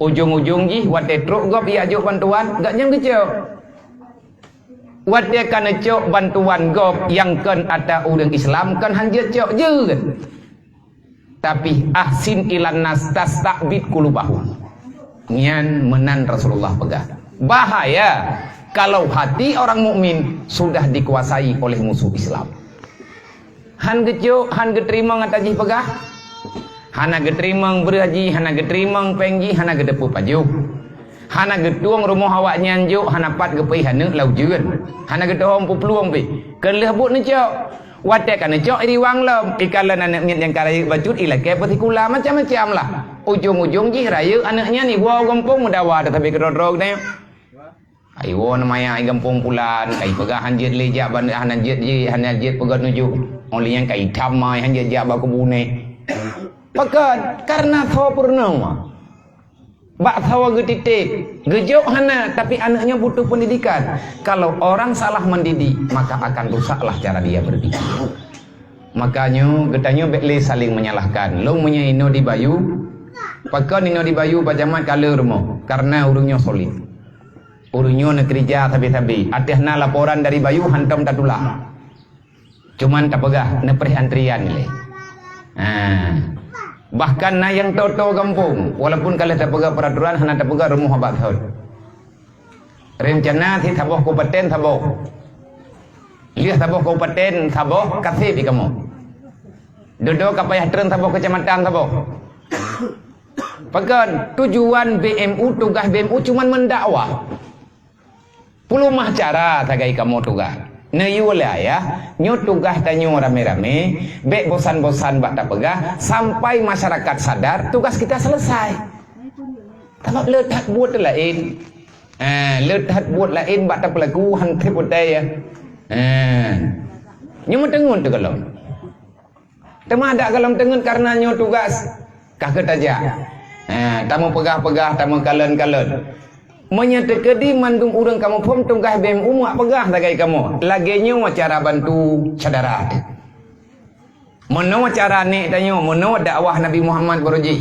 Ujông-ujông jih watèe trok gob jak jok bantuan, gobnyan geucok. Watèe ka neucok bantuan gob nyang kon atra ureueng Islam, kon han jeuet cok jeuet. Tapi ahsin ilan nas tasta'bid qulubahum. Nyan meunan Rasulullah peugah. Bahaya kalau hati orang mukmin sudah dikuasai oleh musuh Islam. Han geucok, han geuteurimong ata jih peugah. Hana geuteurimong breueh jih, hana geuteurimong péng jih, hana geuteupeue pajoh. Hana geutueng rumoh awaknyan jok, hana pat geupeugah aneuk lam ujeuen. Hana geutueng peuplueng pih. Keu lheueh buet neucok. Watèe ka neucok iriwang lom, ikalon aneuk miet nyang ka rayeuk bacut ilakèe peusikula macam-macam lah. Ujông-ujông jih rayeuk aneuk nyan iwoe u gampông meudawa teuh sabe keudroe-droe geutanyoe. Iwoe nama nyang i gampông pulan, ka ipeugah han jeuet lé jak ban hana jeuet jih, hana jeuet peugöt nujoh. Óh lheueh nyan ka itam mai han jeuet jak bak kubu neh. Pakon? Karena soe peurunoe. Bak soe geutiték, geujok hana, tapi aneuk nyoe butuh pendidikan. Kalau orang salah mendidik, maka akan rusaklah cara dia berpikir. Makanya geutanyoe bèk lé saling menyalahkan. Lôn meunyoe inoe di Bayu, pakon inoe di Bayu bak jamat ka le rumoh, karena ureueng nyoe solid. Ureueng nyoe neukeurija sabe-sabe. Ateueh na laporan dari Bayu hantom tatulah. Cuman tapeugah neupreh antrian lé. Ha. Bahkan na nyang toe-toe gampông, walaupun ka lheueh tapeugah peraturan hana tapeugah rumoh abah thon. Rencana si saboh kabupaten saboh. Lheueh saboh kabupaten saboh kaseb di kamoe. Dudoe ka payah treun saboh kecamatan saboh. Pakon tujuan B M U, tugaih B M U cuman mendakwah. Peuleumah cara sagai kamoe tugaih. Neuyue lé ayah, nyoe tugaih tanyoe ramé-ramé, bèk bosan-bosan bak tapeugah sampai masyarakat sadar tugas kita selesai. Sabab le that buet laén. Eh, le that buet laén bak tapeulaku han trép utai ya. Eh. Nyoe meuteungeut teuh gohlom. Teuma dak gohlom teungeut karena nyoe tugas ka keuh tajak. Ha, tameupeugah-peugah, tameukalon-kalon. Meunyoe teukeudi mandum ureueng kamoe phon tugaih B M U mak peugah sagai kamoe. Lagèe nyoe cara bantu syedara teuh. Meunoe cara nèk tanyoe, meunoe dakwah Nabi Muhammad baroe jih.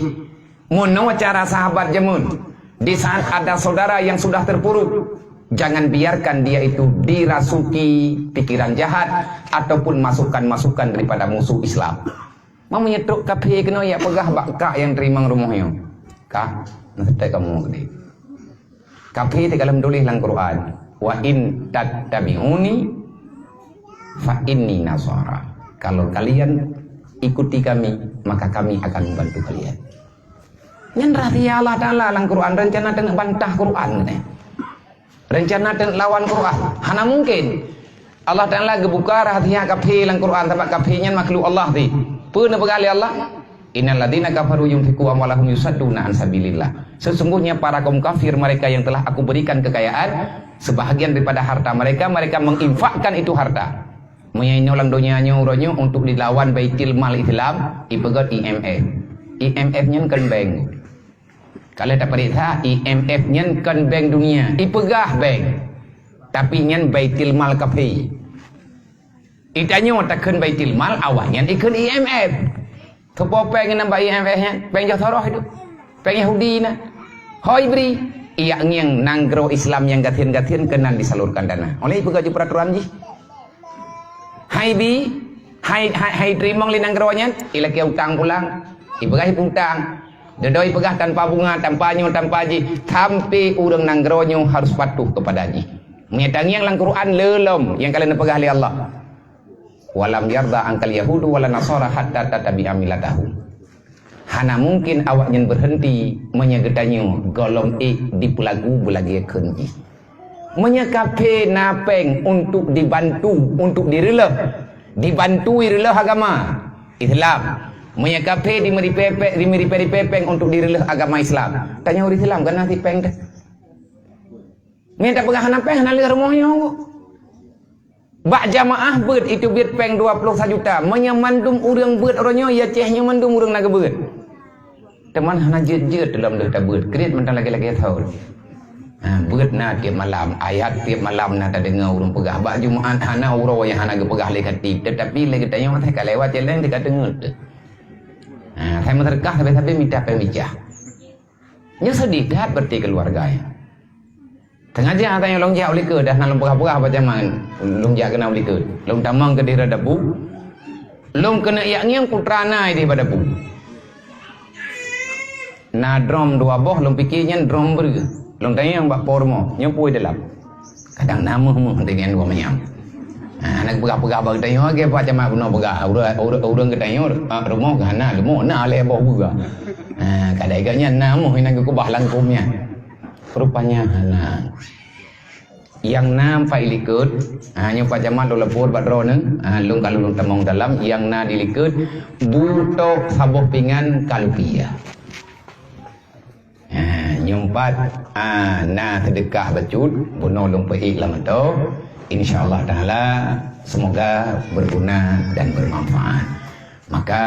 Meunoe cara sahabat jameun, di saat ada saudara yang sudah terpuruk, jangan biarkan dia itu dirasuki pikiran jahat ataupun masukan-masukan daripada musuh Islam. Meunyoe trok kafé keunoe jak peugah bak kak nyang teurimong rumoh nyoe, "Kak, neuseutôt kamoe keudéh." Kafé teuka lom tuléh lam Quran, "Wa in tattabi'uni fa inni nasara." Kalau kalian ikuti kami, maka kami akan membantu kalian. Nyan rahsia Allah Taala lam Quran, rencana teuneuk bantah Quran nyan. Rencana teuneuk lawan Quran. Hana mungkin. Allah Taala geubuka rahsia kafé lam Quran, sabab kafé nyan makhluk Allah tadi. Peue neupeugah lé Allah? "Innal ladzina kafaru yunfiqu amwalahum yusadduna an sabilillah." Sesungguhnya para kaum kafir, mereka yang telah Aku berikan kekayaan, sebahagian daripada harta mereka, mereka menginfakkan itu harta. Meunyoe inoe lam donya nyoe uroe nyoe untuk dilawan Baitul Mal Islam, ipeugah I M F. I M F nyan kon bank. Kalau tapareksa, I M F nyan kon bank dunia, ipeugah bank. Tapi nyan Baitul Mal kafé. Itanyoe takheun Baitul Mal, awak nyan ikheun I M F. Soe po péng nyan bak I M F nyan? Péng Josoroh itu. Péng Yahudi na. Ho ibri, iyak ngieng nanggroe Islam nyang gasien-gasien keunan disalurkan dana. Oleh ipeugah ju peraturan jih. Hai bi, hai, hai, hai teurimong lé nanggroe nyan, ilakée utang pulang. Ipeugah ipeutang. Dudoe ipeugah tanpa bunga, tanpa nyoe, tanpa jih, sampai ureuëng nanggroe nyoe harus patuh kepada jih. Meunyoe tangieng lam Quran lé lom nyang ka lheueh neupeugah lé Allah. "Walam yarda angkal yahudu wala nasara hatta tattabi'a millatahum." Hana mungkin awaknyan berhenti meunyoe geutanyoe gohlom ék dipeulagu beulagée kheun jih. Meunyoe kafé na péng untuk dibantu, untuk direuleuh, dibantu ireuleuh agama Islam. Meunyoe kafé dimeuri pépéng, dimeuri pépéng untuk direuleuh agama Islam, tanyoe ureuëng Islam kan na cit péng teuh. Meunyoe tapeugah hana péng, hana lheueh rumoh nyoe. Bak jamaah beuet, iteubiet péng dua ploh sa juta. Meunyoe mandum ureuëng beuet uroe nyoe, i Aceh nyoe mandum ureuëng na geubeuet. Teuma hana jeuet-jeuet lom deuh tabeuet. Kriet mantong lagée-lagée thon. Ha, beuet na tieb malam, ayat tieb malam na tadeungoe ureuëng peugah. Bak Jumaat hana uroe nyang hana geupeugah lé khatib, teutapi lé geutanyoe masa ka lewat jalan teuka teungeut. Ha, sai meuseudeukah sabe-sabe mita péng bicah. Nyoe sedih that berarti keuluwarga nyan. Teungaja tanyoe lôn jak u likot, dah na lôn peugah-peugah bak jameun, lôn jak keunan u likot. Lôn tamong keudeh rot dapu. Lôn keuneuk yak ngieng putra na ideh bak dapu. Na drom dua boh, lôn pike nyan drom breueh. Lôn tanyong bak po rumoh, nyoe peue dalam. Kadang na méuh-méuh deungon dua manyam. Ha, hana geupeugah-peugah bak geutanyoe, lagée Pak Camat bunoe peugah, ureuëng, ureuëng, ureuëng geutanyoe, ah, rumoh geuh hana, leumo na lhée boh buga. Ha, kadang gobnyan na méuh nyang geukeubah langkôm nyan. Rupanya hana. Nyang na pat i likot, ha, nyoe Pak Camat lôn lapor bak droeneuh, ha, lôn ka lôn tamong dalam, nyang na di likot, beutok saboh pingan ka lupiah. Ha, nyoe pat, ha, na seudeukah bacut, bunoe lôn peuék lam atô. Insya Allah Taala, semoga berguna dan bermanfaat. Maka,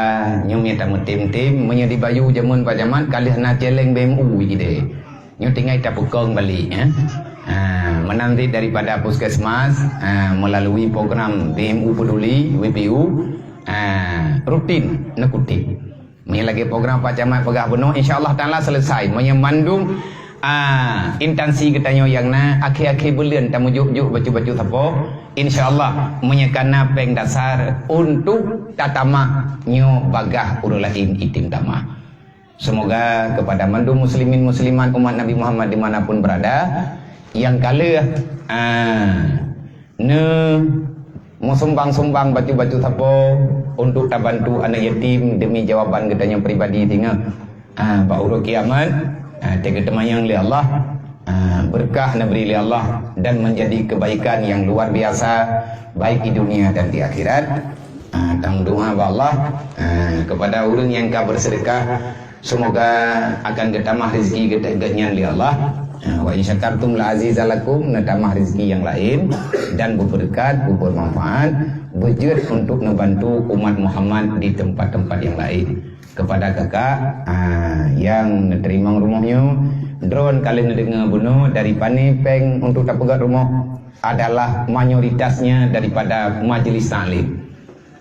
nyoe mita meutem-tem, meunyoe di Bayu jameun Pak Camat, ka lheueh na celeng B M U ideh. Nyoe tinggai tapeukong balik, eh. Ha, meunan cit daripada puskesmas, ha, melalui program B M U Peduli, W P U, ha, rutin neukutip. Meunyoe lagée program Pak Camat peugah bunoe, insya Allah Taala selesai. Meunyoe mandum, ah, instansi geutanyoe nyang na, akhé-akhé buleuen tameujok-jok bacut-bacut sapo, insya Allah, meunyoe ka na péng dasar untuk tatamah nyoe bagaih ureuëng laén item tamah. Semoga kepada mandum muslimin muslimat umat Nabi Muhammad di mana pun berada, nyang ka lheueh, ah, Neu meusumbang-sumbang bacut-bacut sapo untuk tabantu aneuk yatim demi jawaban geutanyoe pribadi singoh. Ah, bak uroe kiamat, ah, teuka teumanyong lé Allah, ah, beureukat neubri lé Allah dan menjadi kebaikan yang luar biasa baik di dunia dan di akhirat. Ah, tameudoa bak Allah, ah, kepada ureuëng nyang ka bersedekah, semoga akan geutamah rezeki geutanyoe lé Allah. Ha, "Wa in syakartum la azidannakum", neutamah rezeki nyang laén dan beubeureukat, beubermanfaat, beujeuet untuk neubantu umat Muhammad di tempat-tempat nyang laén. Kepada kakak, ha, nyang neuteurimong rumoh nyoe, droen ka lheueh neudeungoe bunoe dari pané péng untuk tapeugét rumoh adalah mayoritasnya daripada majlis taklim.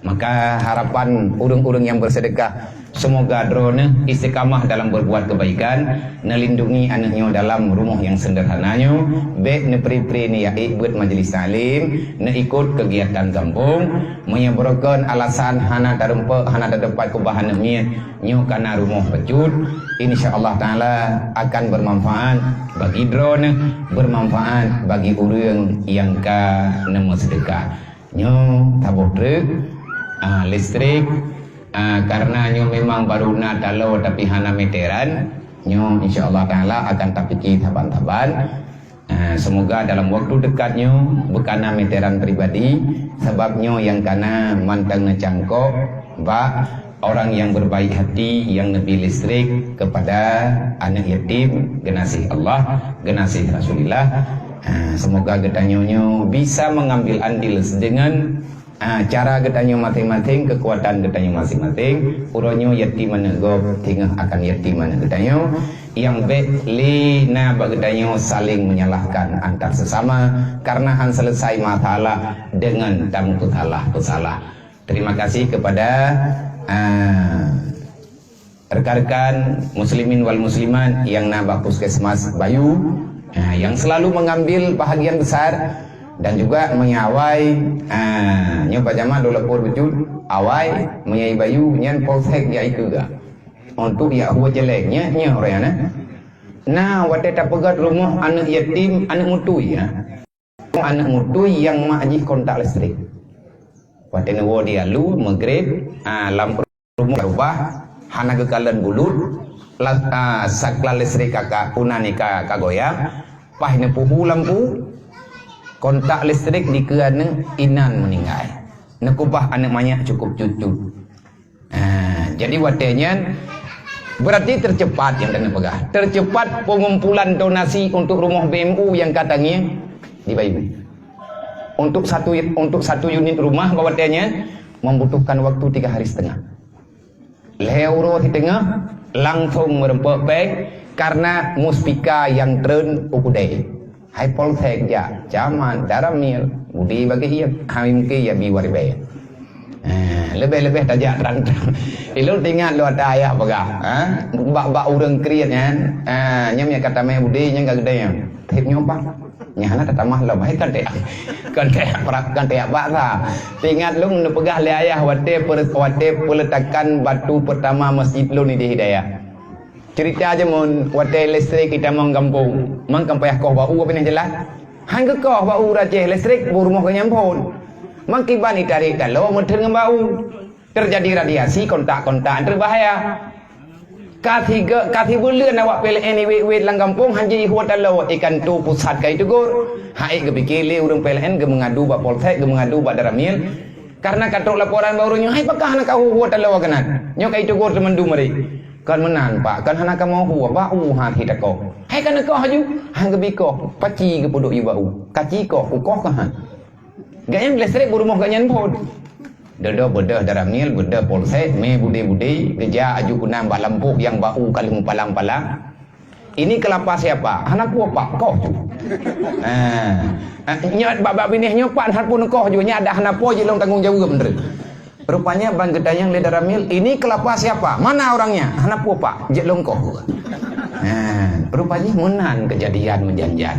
Maka harapan ureuëng-ureuëng nyang bersedekah, semoga droeneuh istiqamah dalam berbuat kebaikan, neulindungi aneuk nyoe dalam rumoh nyang seuderhana nyoe, bék neupri-pri neuyaék beuet majlis taklim, neuikot keugiatan gampông. Meunyoe beureugon alasan hana tarumpok, hana tateumpat keubah aneuk miet, nyoe kana rumoh bacut, insya Allah Taala akan bermanfaat bagi droeneuh, bermanfaat bagi ureuëng nyang ka neumeusedekah. Nyoe saboh treuk, Ah, listrik, ah, karena nyoe memang baru na taloe tapi hana meteran, nyoe insya Allah Taala akan tapike saban-saban. Ah, semoga dalam waktu dekat nyoe beukana meteran pribadi, sabab nyoe nyang kana mantong neucangkok bak orang yang berbaik hati yang neubri listrik kepada aneuk yatim, geunaséh Allah, geunaséh Rasulullah. Ah, semoga geutanyoe nyoe bisa mengambil andil dengan Ah, cara geutanyoe maséng-maséng, keukuatan geutanyoe maséng-maséng, uroe nyoe yatim aneuk gob, singoh akan yatim aneuk geutanyoe, nyang bék lé na bak geutanyoe saling menyalahkan antar sesama, karena han selesai masalah dengan tameusalah-peusalah. Terima kasih kepada, ah, rekan-rekan muslimin wal muslimat yang na bak puskesmas Bayu, ha, yang selalu mengambil bahagian besar dan juga meunyoe awai, ha, nyoe bak jameun dua lapor beutôi, awai meunyoe Bayu nyan polsek jak ikeue gak. Untuk jak hue jeleng, nyan, nyan ureueng nyan, eh. Nah, watée tapeugét rumoh aneuk yatim, aneuk mutui, ya. Aneuk mutui nyang mak jih kontak listrik. Watée neuwoe di alu, meugreb, ah, lampu rumoh rubah, hana geukalon bulut, la-, ah, saklar listrik ka, ka, puna ni ka, ka goyang, paih neupeuhu lampu, kontak listrik dikeue aneuk inan meuninggai. Neukubah aneuk manyak cukup cut-cut. Ah, jadi watée nyan, berarti tercepat nyang keuneuk peugah. Tercepat pengumpulan donasi untuk rumoh B M U nyang ka tangieng di Bayu. Untuk satu, untuk satu unit rumah bak watée nyan membutuhkan waktu tiga hari setengah. Lhée uroe siteungoh langsong meureumpok péng karena muspika nyang treun u keudée. Hai polsek jak, camat, daramil, budi bagi ié, hai mungkin ya bi waribée. Eh, leubeh-leubeh tajak trang-trang. Ilôn teuingat lôn ata ayah peugah, ha? Bak, bak ureueng kriet nyan, ha, nyan nyang ka tamé budi, nyan ka geudée nyan. Treb nyoe, Pak. Nyan hana tatamah lom, hai kan teuyak. Kan teuyak prak, kan teuyak bak sa. Teuingat lôn neupeugah lé ayah watée per-, watée peuletakan batu pertama masjid lôn di Hidayah. Cerita jameun watée listrik itamong gampông, mang kan payah koh bak u, apa nyang jeulaih? Han geukoh bak u racéh listrik, bu rumoh geuh nyan phon. Mang kiban itarek taloe meuteun ngon bak u. Teujadi radiasi kontak-kontak nyan beubahaya. Ka siga-, ka sibuleuen awak P L N iwet-wet lam gampông han jihue taloe, ikanto pusat ka iteugur. Hai geupike lé ureueng P L N geumeungadu bak polsek, geumeungadu bak daramil. Karena ka trok laporan bak ureueng nyoe, hai pakon hana ka hue-hue taloe keunan. Nyoe ka iteugur teumandum hari. Kon meunan, Pak, kon hana kamoe hue, bak u han hitakoh. Hai ka neukoh aju, han geubi koh, paci geupeuduek yue bak u. Kaci koh, kukoh keuh han. Gobnyan listrik bu rumoh gobnyan phon. Dodo beudôh daramil, beudôh polsek, mé budé-budé, geujak aju keunan bak lampôh nyang bak u ka lheueh meupalang-palang. Ini kelapa siapa? Hana peue, Pak, koh ju. Ah. Ah, nyoe bak, bak binéh nyoe, Pak, hana peue neukoh ju, nyan adak hana peue jih lôn tanggong jaweueb, Ndre. Rupanya ban geutanyong lé daramil, "Ini kelapa siapa? Mana orangnya?" "Hana peue, Pak, jeuet lôn koh." Nah, rupanya meunan keujadian meujan-jan.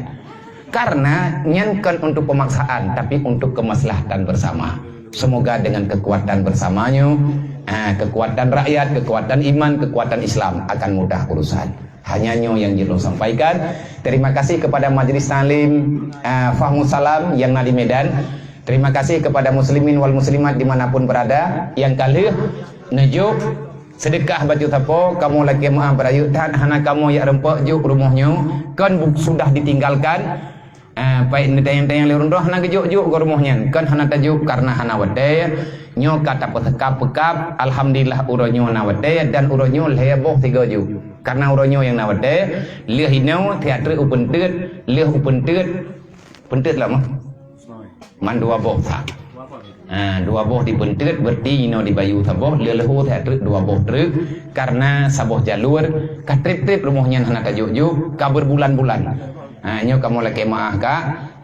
Karena nyan kon untuk pemaksaan, tapi untuk kemaslahatan bersama. Semoga dengan kekuatan bersamanya, ah, kekuatan rakyat, kekuatan iman, kekuatan Islam akan mudah urusan. Hanya nyoe nyang jeuet lôn sampaikan. Terima kasih kepada Majlis Taklim, ah, Fahmus Salam nyang na di Medan. Terima kasih kepada muslimin wal muslimat di mana pun berada nyang ka lheueh neujok seudeukah baju sapo, kamoe lakée meu'ah beurayeuk that hana kamoe jak reumpok jok rumoh nyoe, kon bu-, sudah ditinggalkan. Ah, paih neutanyong-tanyong lé ureueng droe hana geujok-jok keu rumoh nyan, kon hana tajok karena hana watée. Nyoe ka tapeuseukab-peukab, alhamdulillah uroe nyoe na watée dan uroe nyoe lhée boh sigoe jok. Karena uroe nyoe nyang na watée, lheueh inoe siat treuk u Peunteut, lheueh u Peunteut, Peunteut lah mah. Man dua boh sa. Ha, dua boh di Peunteut, berarti inoe di Bayu saboh, lheueh-lheueh siat treuk dua boh treuk, karena saboh jalur ka treb-treb rumoh nyan hana tajok-jok, ka berbulan-bulan. Ha, nyoe kamoe lakée meu'ah ka,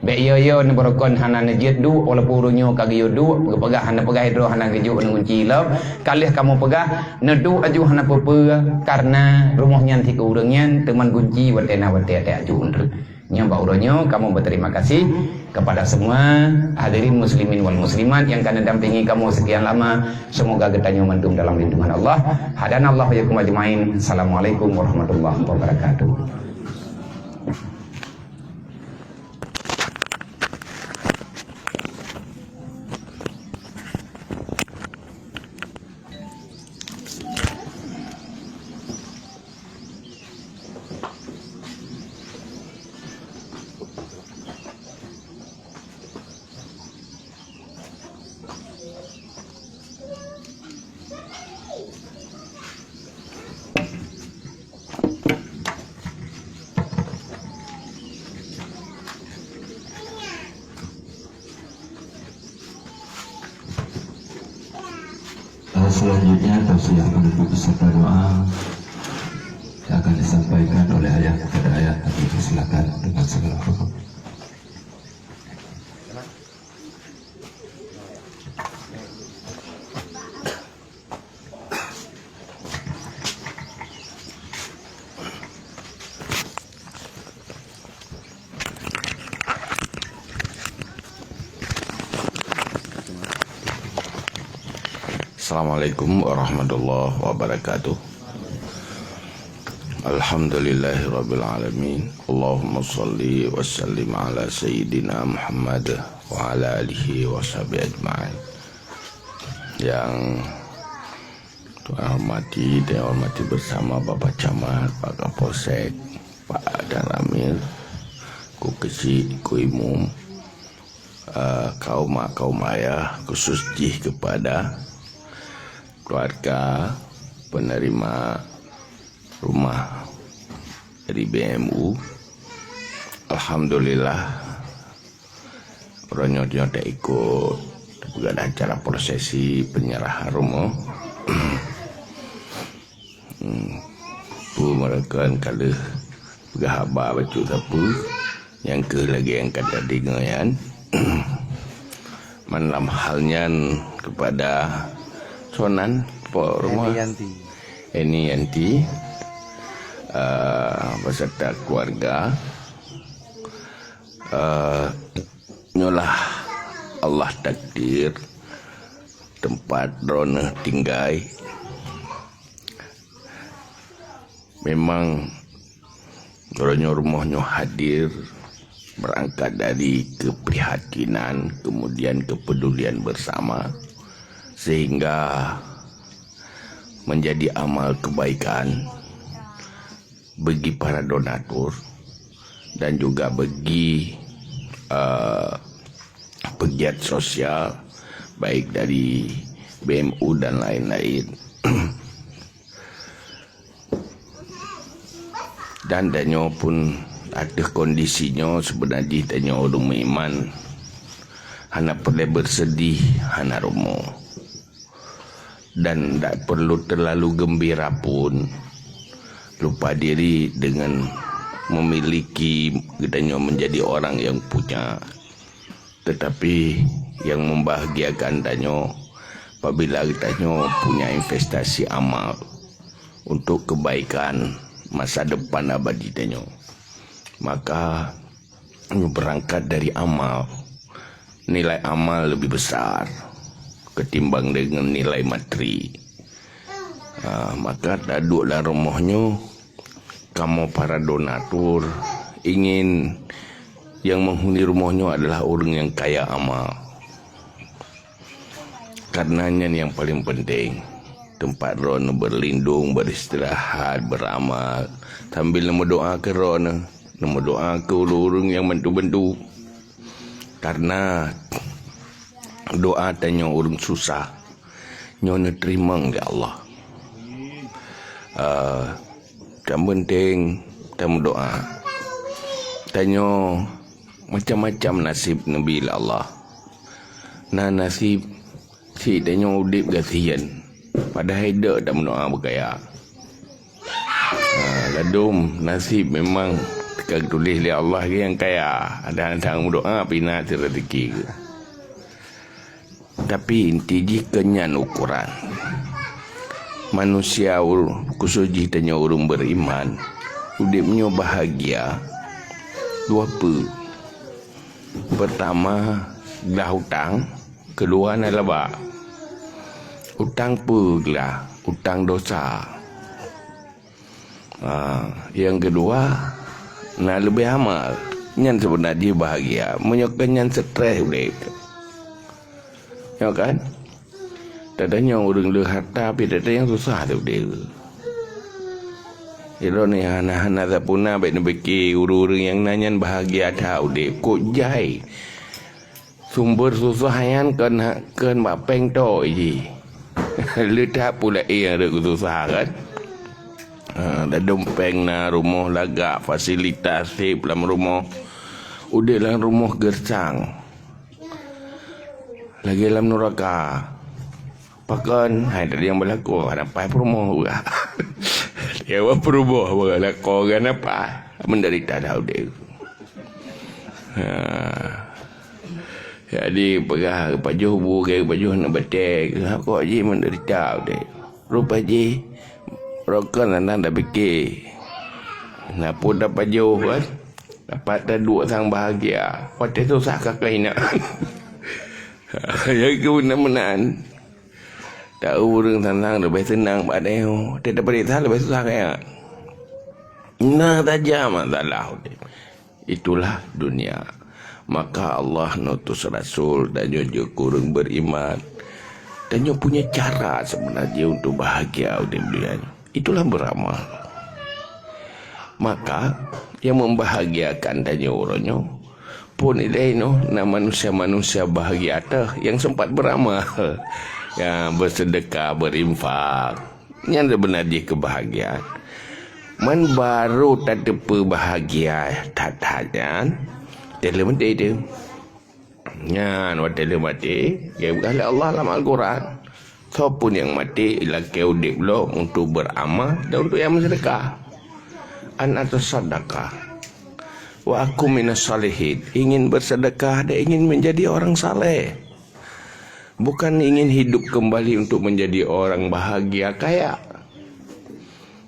bék yo-yo neubeurokon hana neujeuet duek, walaupun ureueng nyoe ka geuyue duek, geupeugah hana peugah droe hana geujok neugunci lom, ka lheueh kamoe peugah, neuduek aju hana peue-peue, karena rumoh nyan sikeu ureueng nyan, teuma gunci watée na watée tajok. Nyoe bak uroe nyoe kamoe berterima kasih kepada semua hadirin muslimin wal muslimat yang ka neudampingi kamoe sekian lama. Semoga geutanyoe mandum dalam lindungan Allah. Hadanallahu wa iyyakum ajmain. Assalamualaikum warahmatullahi wabarakatuh. Selanjutnya, tausiah penutup beserta doa yang akan disampaikan oleh ayah kepada ayah. Kami persilakan dengan segala hormat. Assalamualaikum warahmatullahi wabarakatuh. Alhamdulillahirabbil alamin. Allahumma shalli wa sallim ala sayyidina Muhammad wa ala alihi wa sahbihi ajma'in. Yang Tuhan hormati dan hormati bersama Bapak Camat, Pak Kapolsek, Pak Danramil, Ku Keuchik, Ku Imum, eh, kaum mak, kaum ayah, khusus jih kepada keluarga penerima rumah dari B M U. Alhamdulillah, uroe nyoe, nyoe taikot, tapeugah acara prosesi penyerahan rumoh. Hmm. Peue meurakan ka lheueh peugah haba bacut sapeue, nyang keuh lagée nyang ka tadeungoe nyan. Man lam hal nyan kepada sonan po rumoh Eni Yanti, Eni Yanti, eh, beserta keluarga, eh, nyoe lah Allah takdir tempat droeneuh tinggai. Memang droeneuh rumoh nyoe hadir berangkat dari keprihatinan, kemudian kepedulian bersama, sehingga menjadi amal kebaikan bagi para donatur dan juga bagi, eh, pegiat sosial, baik dari B M U dan lain-lain. Dan tanyoe pun ateueh kondisi nyoe, seubeuna jih tanyoe ureuëng meuiman hana peureulée beuseudih hana rumoh. Dan tidak perlu terlalu gembira pun, lupa diri dengan memiliki geutanyoe menjadi orang yang punya. Tetapi yang membahagiakan tanyoe apabila geutanyoe punya investasi amal untuk kebaikan masa depan abadi tanyoe. Maka berangkat dari amal, nilai amal lebih besar ketimbang dengan nilai materi. Ah, maka taduek lam rumoh nyoe, kamoe para donatur ingin yang menghuni rumoh nyoe adalah ureuëng yang kaya amal. Karena nyan yang paling penting. Tempat droeneuh berlindung, beristirahat, beramal, sambil neumeudoa keu droeneuh, neumeudoa keu ureuëng-ureuëng nyang bantu-bantu. Karena doa tanyoe ureuëng susah nyoe neuteurimong lé Allah. Eh, nyang penting tameudoa. Tanyoe macam-macam naseb neubi lé Allah. Na naseb sit tanyoe udeb gasien, padahai deuek tameudoa beukaya. Ha, ladum naseb memang ka geutuléh lé Allah keu nyang kaya, ada nyang meudoa pih na sit raseuki geuh. Tapi inti jih keu nyan ukoran. Manusia ur-, khusos jih tanyoe ureuëng beriman, udeb nyoe bahagia dua peue. Pertama, glah utang, keudua na laba. Utang peue glah? Utang dosa. Ha, nyang keudua, na leubeh amal. Nyan seubeuna jih bahagia. Meunyoe kon nyan stres udeb. Nyoe kan? Tatanyoe ureuëng le harta, tapi tatanyoe susah that udeb. Ilôn ni hana-hana sapeue na bék neupike ureuëng-ureuëng nyang na nyan bahagia that udeb. Kok jai? Sumber susah nyan kon, kon bak péng toe jih. Le that peue laén nyang rhot keu susah kan? Ha, ladum péng na, rumoh lagak, fasilitas seb lam rumoh. Udeb lam rumoh geusang. Lagée lam nuraka. Pakon, hai tadi nyang beulaku, hana paih peurumoh ureueng. Nyang beupeurumoh beulaku, hana paih. Menderita dah udeb. Ha. Jadi, peugah pajoh bu, ke pajoh aneuk batée, kok jih menderita udeb. Rupa jih, rokon hana tapike. Na pun tapajoh kan? Dapat taduek sang bahagia. Watée susah ka keuhinaan. Ya, keu meunan-meunan. Tahu ureueng sanang leubeh seunang bak tanyoe. Teupeuriksa leubeh susah kaya. Nah saja masalah. Itulah dunia. Maka Allah nutus Rasul dan jujur kureueng beriman. Dan nyoe punya cara sebenarnya untuk bahagia di dunia. Itulah beramal. Maka, yang membahagiakan tanyoe uroe nyoe, pun ilée noh na manusia-manusia bahagia teuh yang sempat beramal. Ya, bersedekah, berinfak. Nyan sebenarnya kebahagiaan. Man baru tateupeue bahagia that-that nyan, teuh leumeudeh teuh. Nyan watée lheueh maté, geupeugah lé Allah lam Al-Quran, "Soe pun nyang maté, ilakée udeb lom untuk beramal dan untuk nyang meusedekah." An atasaddaqa wa akun minas salihin, ingin bersedekah dan ingin menjadi orang saleh. Bukan ingin hidup kembali untuk menjadi orang bahagia kaya.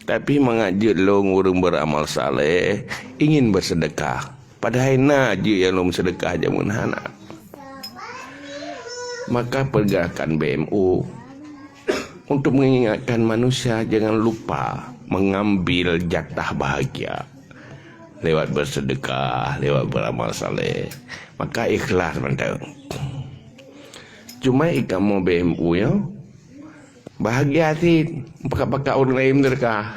Tapi mangat jeuet lôn ureueng beramal saleh, ingin bersedekah. Padahai na jeuet nyang lôn sedekah jameun hana. Maka pergerakan B M U untuk mengingatkan manusia jangan lupa mengambil jatah bahagia lewat bersedekah, lewat beramal saleh. Maka ikhlas mantong. Cuma i kamoe B M U nyoe, bahagia cit, pakat-pakat ureueng laén meuseudeukah.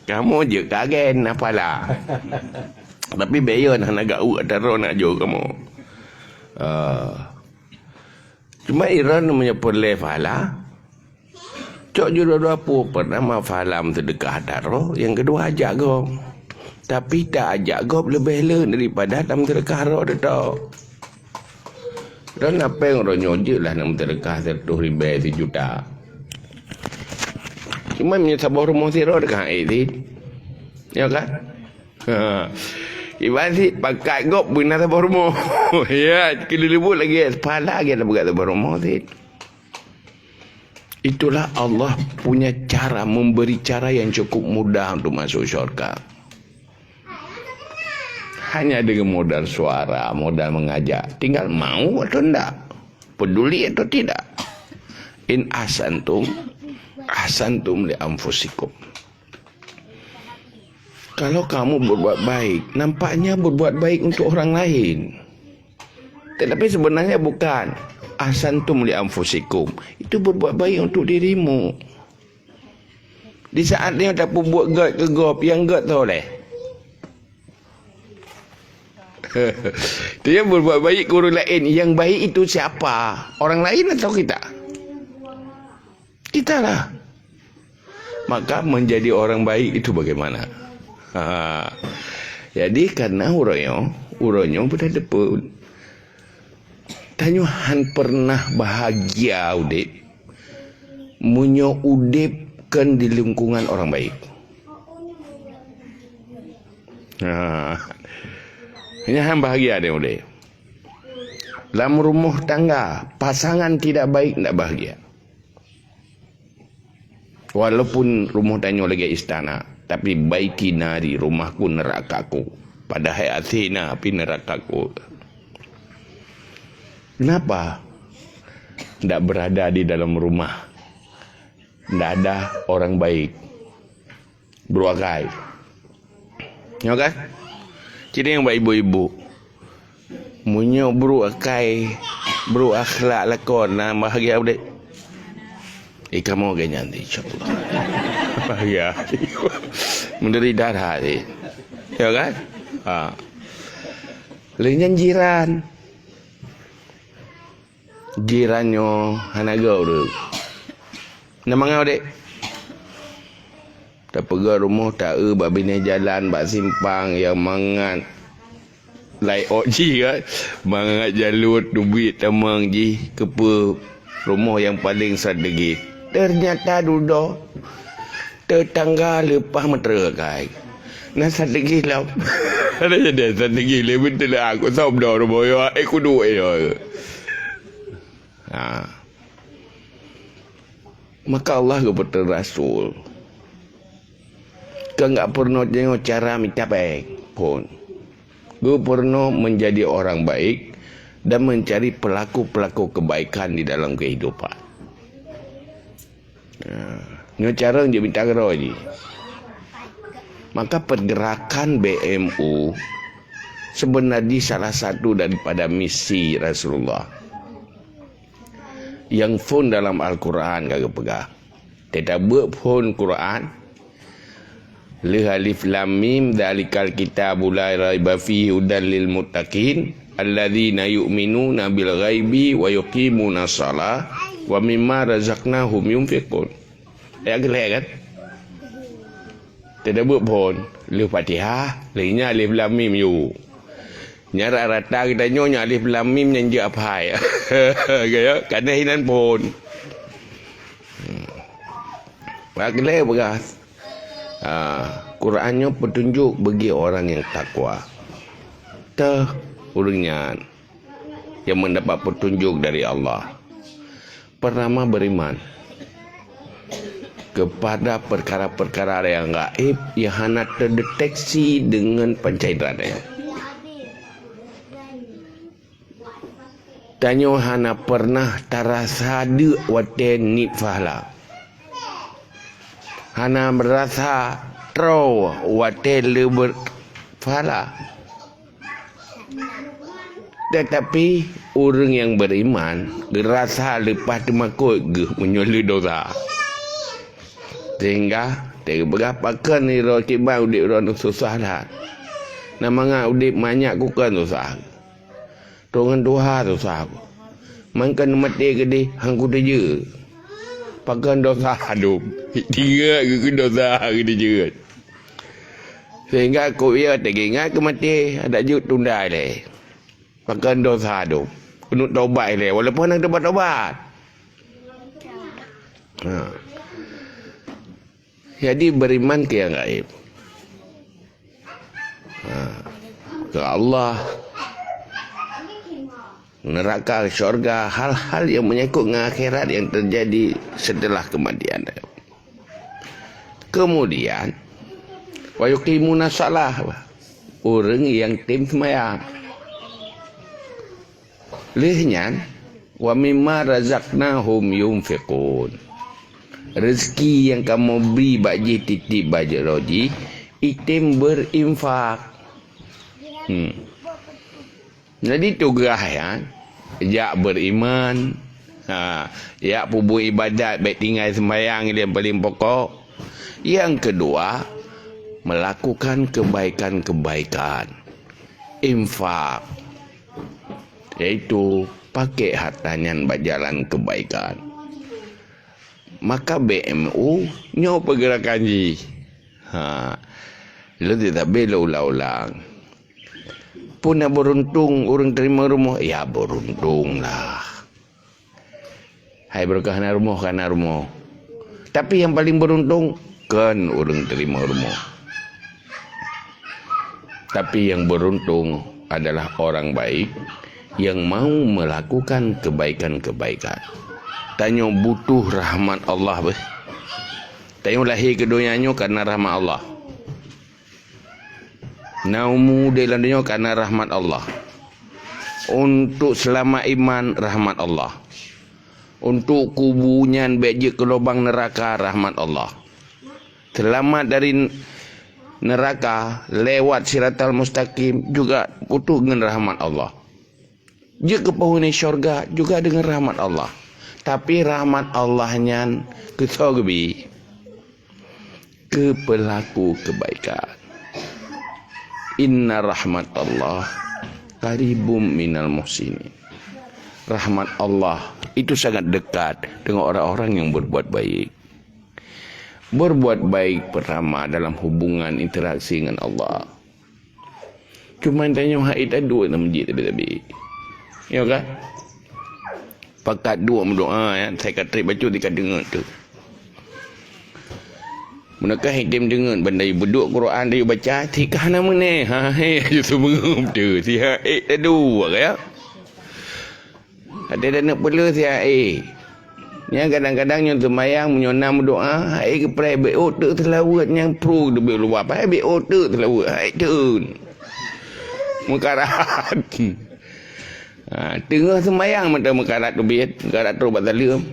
Kamoe jeuet ka agen na pahala. Tapi bayeue hana gak uek ata droe nak jok kamoe. Ah. Cuma i droe meunyoe peureulée pahala, cok judua-dua pue peureunah ma pahala meuseudeukah ata droe, nyang keudua ajak gob. Tapi ta ajak gob leubeh le daripada tameuseudeukah droe teutok. Dan na péng uroe nyoe jeuet lah na meuseudeukah siratoh ribée sijuta. Cuma meunyoe saboh rumoh sidroe deukah ék cit. Ya kan? Ha. Iban cit pakat gob beuna saboh rumoh. Ya, keu leuleubut lagée pahala lagée tapeugah saboh rumoh cit. Itulah Allah punya cara, memberi cara yang cukup mudah untuk masuk syurga. Hanya dengan modal suara, modal mengajak. Tinggal mau atau tidak, peduli atau tidak. In ahsantum, ahsantum li anfusikum. Kalau kamu berbuat baik, nampaknya berbuat baik untuk orang lain. Tetapi sebenarnya bukan. Ahsantum li anfusikum. Itu berbuat baik untuk dirimu. Di saat nyoe tapeubuet gét keu gob, nyang gét soe lé? Dia berbuat baik keu ureueng laén. Yang baik itu siapa? Orang lain atau kita? Kita lah. Maka menjadi orang baik itu bagaimana? Ha. Jadi, karena uroe nyoe, uroe nyoe beuteupeue. Tanyoe han pernah bahagia udeb meunyoe udeb kon di lingkungan orang baik. Ha. Nyan han bahagia deh udeb. Lam rumoh tangga, pasangan tidak baik, tidak bahagia. Walaupun rumoh tanyoe lagée istana, tapi baiki nari rumahku nerakaku. Padahai até na api nerakaku. Kenapa? Ndak berada di dalam rumah. Ndak ada orang baik. Brôk akai. Nyoe kan? Cit nyang bak ibu-ibu. Meunyoe brôk akai, brôk akhlak lakoe na bahagia udeb. Eh, kamoe geuh nyan, insya Allah. Bahagia. Menderita that. Ya kan? Ha. Lheueh nyan jiran. Jiran nyoe hana gét ureueng. Na mangat udeb. Tapeugah rumoh ta-eu bak binéh jalan, bak simpang nyang mangat. Lai ôk jih kan. Mangat jalôt teubiet tamong jih keupeue. rumoh nyang paleng strategis. Ternyata dudoe teutangga leupah meutreukai. Na strategis lom. Ada jadi strategis lé beutôi lah aku sob do rumoh yo, eh, kudu, eh, yo. Ha. Maka Allah geupeutrön rasul. Ka enggak peurunoe tanyoe cara mita péng phon. Geupeurunoe menjadi orang baik dan mencari pelaku-pelaku kebaikan di dalam kehidupan. Nah, nyoe cara jeuet mita keudroe jih. Maka pergerakan B M U sebenarnya salah satu daripada misi Rasulullah. Nyang phon dalam Al-Quran ka geupeugah. Teutabeuet phon Quran. Lheueh alif lam mim, dzalikal kitabu la raiba fihi hudan lil muttaqin, alladzina yu'minuna bil ghaibi wa yuqimunas shalah wa mimma razaqnahum yunfiqun. Ayat geulhèe kan? Teutabeuet phon, lheueh Fatihah, lheueh nyan alif lam mim yue. Nyan rata-rata geutanyoe nyang alif lam mim nyan jeuet aphai. Ka ya? Karena hinan phon. Hmm. Bak lé beurah. Ha, Quran nyoe peutunjuk bagi orang nyang takwa. Teuh ureuëng nyan nyang mendapat peutunjuk dari Allah. Pertama, beriman kepada perkara-perkara yang gaib yang hana terdeteksi dengan panca indera. Tanyoe hana pernah tarasa deuk watée niet pahala. Hana meurasa troe watée le ber-, pahala. Tetapi ureuëng nyang beriman geurasa leupah teumakot geuh meunyoe le dosa. Sehingga teupeugah pakon niro kiban udeb droe susah that. Na mangat udeb manyak kukon susah. Tongan tuha susah. Mangkon maté keudeh hang kuteujeuet. Pakon dosa dum. Tinggai keu dosa keu teujeuet. Sehingga kok ia teugingat keu maté, adak jeuet tunda ilée. Pakon dosa dum. Keuneuk tobat ilée, walaupun hana tobat-tobat. Ha. Jadi, beriman ke yang gaib. Ha. Ke Allah, neraka, syurga, hal-hal yang menyangkut dengan akhirat yang terjadi setelah kematian. Kemudian, wa yuqimuna shalah, ureuëng yang tem sembahyang. Lheueh nyan, wa mimma razaqnahum yunfiqun. Rezeki yang kamoe bri bak jih tieb-tieb bak jih, item berinfak. Hmm. Jadi tugaih nyan, jak beriman, ha, jak peubuet ibadat, bék tinggai sembahyang, nyang paleng pokok. Yang kedua, melakukan kebaikan-kebaikan. Infak, yaitu pakai harta nyan bak jalan kebaikan. Maka B M U nyoe pergerakan jih. Ha. Lôn teutabé lôn ulang-ulang. Pun na beruntung ureuëng terima rumoh, ya beruntung lah. Hai beureukat hana rumoh, ka na rumoh. Tapi nyang paleng beruntung, kon ureuëng terima rumoh. Tapi yang beruntung adalah orang baik yang mau melakukan kebaikan-kebaikan. Tanyoe butuh rahmat Allah beh. Tanyoe lahé keu donya nyoe karena rahmat Allah. Na umu di lam donya karena rahmat Allah. Untuk selamat iman, rahmat Allah. Untuk kubu nyan bék jeuet keu lubang neraka, rahmat Allah. Selamat dari neraka lewat Siratal Mustaqim juga butuh ngon rahmat Allah. Jeuet keu penghuni syurga juga dengan rahmat Allah. Tapi rahmat Allah nyan keu soe geubi? Keu pelaku kebaikan. Inna rahmatallah qaribum minal muhsinin. Rahmat Allah itu sangat dekat dengan orang-orang yang berbuat baik. Berbuat baik pertama dalam hubungan interaksi dengan Allah. Cuma tanyoe hai taduek lam masjid tabi-tabi. Ya kan? Pakat duek meudoa, ya, sai ka trép bacut di ka deungon tu. Meunakah item deungon ban dayue beuduek Quran dayue baca, ti ka hana meuné. Ha, he, justru meungeup tu. Si ha, eh, tadu, ya. Ada dan nak peuleuh si ha, eh. Nya kadang-kadang nyoe seumayang, meunyoe na meudoa, ha, eh, keupreh, beu teuk seulaweuet nyang pru deubek luwa. Pai beu teuk seulaweuet, ha, eh, teun. Meukarat. Ha, teungoh seumayang mantong meukarat teubiet, meukarat trok bak saleuem.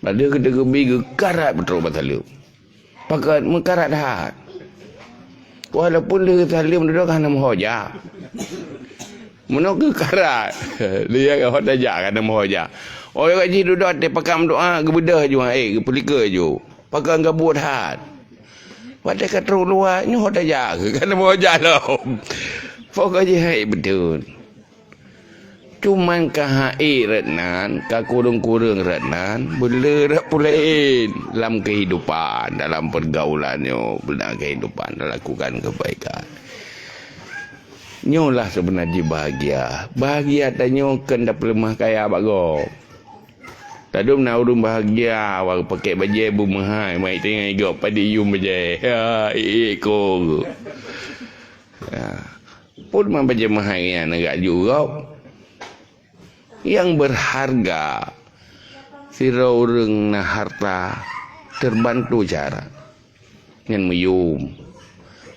Padahai keudeuh geubi geukarat beutôi bak saleuem. Pakat meukarat that. Walaupun lheueh saleuem dudoe ka hana meuho jak. Meunoe geukarat. Dia ka hot jak ka hana meuho jak. Oh, ka jih dudoe até pakat meudoa, geubeudôh ju, eh, geupeulikeue ju. Pakat gabuet that. Watèe ka trok luwa, nyoe hot jak, ka hana meuho jak lom. Pokok jih hai beutôi. Cuman ka hai rot nan, ka kureueng-kureueng rot nan, beuleurat peue laén lam kehidupan, dalam pergaulan nyoe, dalam kehidupan, lakukan kebaikan. Nyoe lah seubeuna jih bahagia. Bahagia tanyoe kon tapeuleumah kaya bak gob. Tadum na ureueng bahagia, awak pakèk bajèe beumeuhai, mai teungoh gob padé yum bajèe. Ha, ik-ik ko. Ya. Pun man bajèe meuhai nyan neugak ju gob. Nyang berharga, sidroe ureueng na harta, terbantu cara nyan meuyum.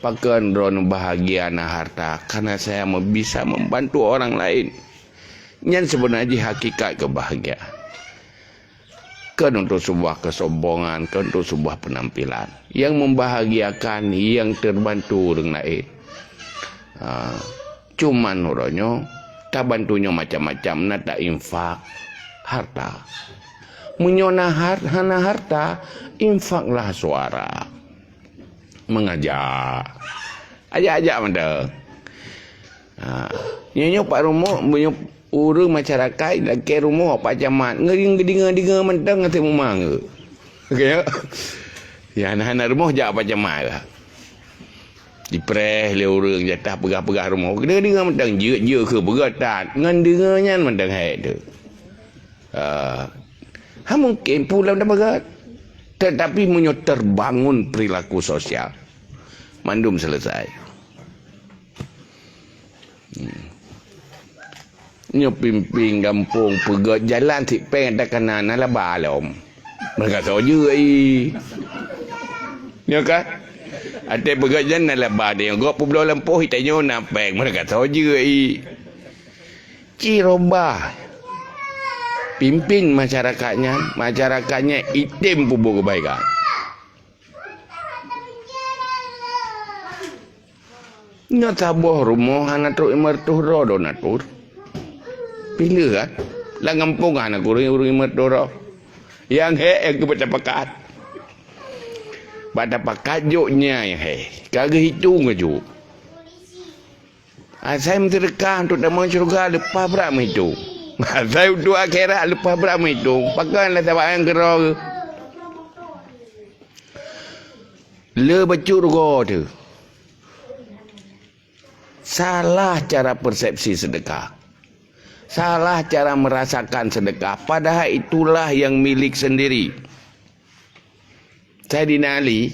Pakon droeneuh bahagia na harta, karena saya me-, bisa membantu orang lain. Nyan seubeuna jih hakikat keubahgiaan. Kon untuk sebuah kesombongan, kon untuk sebuah penampilan. Yang membahagiakan, yang terbantu ureueng laén. Ha, cuman uroe nyoe, tabantu nyoe macam-macam, na tainfak harta. Meunyoe na har-, hana harta, infaklah suara. Mengajak. Ajak-ajak mantong. Ha. Nyoe-nyoe pak rumoh, meunyoe ureueng masyarakat lakèe rumoh pak camat, ngeuring geudeungoe-deungoe mantong hase mumang. Oke, ya? Ya, aneuk-aneuk rumoh jak pak camat lah. Dipreh lé ureueng jatah peugah-peugah rumoh. Geudeungoe-deungoe mantong, jeuet-jeuet keu peugah that. Ngon deungoe nyan mantong hai tu. Ah, ha mungken pulang dah bagat. Tetapi meunyoe terbangun perilaku sosial, mandum selesai. Hmm. Nyoe pimpin gampông peugöt jalan sipéng ata kana na laba lom. Meureuka soe jeuet i. Nyoe ka? Até peugöt jalan na laba deh, gop peubloe lampôh itanyoe na péng. Meureuka soe jeuet i. Ci robah pimpin masyarakat nyan, masyarakat nyan item peubuet keubaikan. Nyoe saboh rumoh hana trok lima reutôh droe donatur. Pileue kan? Lam gampông hana kureueng ureueng lima reutôh droe. Nyang hék nyang keubeut tapakat. Bak tapakat jok nyan nyang hék. Ka geuhitong ka jok. Asai meuseudeukah untuk tamong syeuruga leupah brat meuhitong. Asai untuk akhirat leupah brat meuhitong. Pakon lah sabab nyang keudroe. Le bacut rugoe teuh. Salah cara persepsi sedekah. Salah cara merasakan sedekah. Padahal itulah yang milik sendiri. Saidina Ali,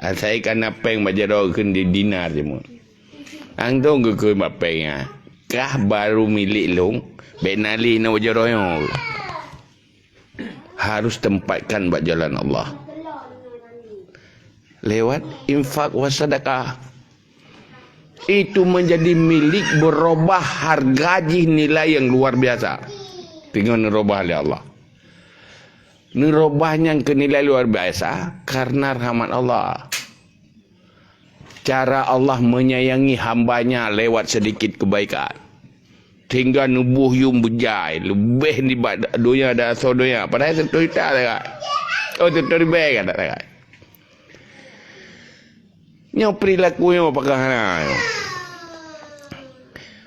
asai kana péng bak jaroe kheun di dinar cuma. Langsong geukheun bak péng nyan, "Kah baru milik lôn, bèk nalih na bak jaroe nyoe." Harus tempatkan bak jalan Allah. Lewat infak wa sedekah. Itu menjadi milik berubah harga jih nilai yang luar biasa. Teungoh neurubah lé Allah. Neurubah nyan keu nilai luar biasa karena rahmat Allah. Cara Allah menyayangi hamba-Nya lewat sedikit kebaikan. Sehingga neuboh yum beujai, leubeh nibak donya dan asoe donya. Padahai sireutoh juta sagai. Oh, sireutoh ribèe ka tak sagai. Nyoe perilaku nyoe pakon hana nyoe.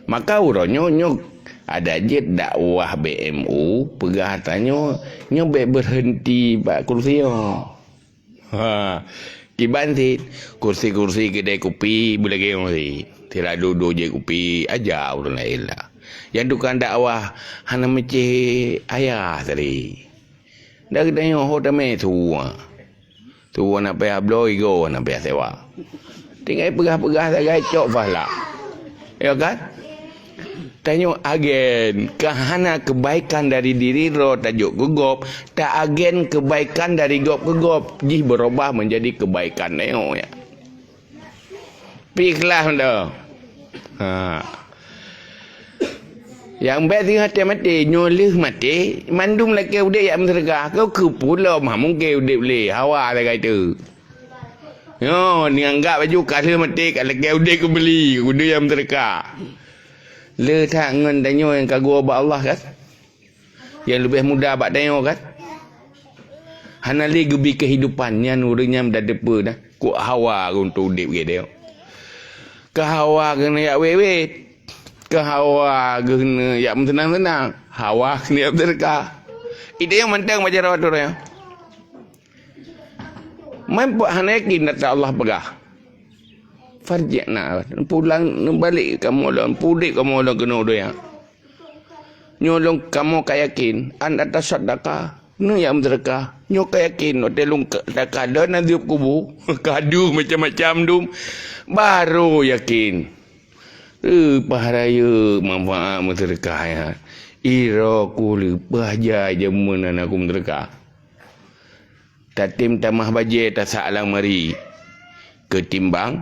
Maka uroe nyoe, nyoe adak jeuet dakwah B M U peugah tanyoe, nyoe bèk berhenti bak kursi nyoe. Ha, kiban cit, kursi-kursi keudè kupi beulagèe nyoe cit. Sira duek-duek jép kupi, aja ureueng laén lah. Nyang tukang dakwah hana meucéh ayah tadi. Dari tanyoe ho tamé tuwoe. Tuwoe na payah bloe, igoe na payah sewa. Tinggai peugah-peugah sagai cok pahala. Ya kan? Tanyoe agen, ka hana kebaikan dari diri droe tajok keu gob, ta agen kebaikan dari gob keu gob, jih berubah menjadi kebaikan tanyoe, ya. Pi ikhlas mantong. Ha. Nyang bèk singoh teuh maté, nyoe lheueh maté, mandum lakèe udép jak meuseudeukah. Keu, keu peue lom, ha, mungken udép lé, hawa sagai teuk. Nyoe, neuanggap laju ka lheueh maté, ka lakèe udép keubeuli, keu udép jak meuseudeukah. Le that ngon tanyoe nyang ka geuwoe bak Allah, kan? Nyang leubeh muda bak tanyoe, kan? Hana lé geubi keuhidupan nyan, ureueng nyan da teupeue dah. Kok hawa geuh untuk udép geuh tanyoe. Keu hawa geuh jak wét-wét. Keu hawa geuh jak meuseunang-seunang. Hawa geuh jak meuseudeukah. Itu nyang mantong bak jaroe atoran nyoe. Man hana yakin ata Allah peugah. Farji'na, pulang neubalek kamoe lom, pudek kamoe lom keunoe donya. Nyoe lôn kamoe ka yakin, an atasaddaqa, neujak meuseudeukah. Nyoe ka yakin, watèe lôn ka, ka, ka lôn na ziub kubu, kadu macam-macam dum, barô yakin. Leupah rayeuk manfaat meuseudeukah nyan. Ira ku leupah jai jameun hana ku meuseudeukah. Tatem tamah bajèe tasak lam ari. Keutimbang,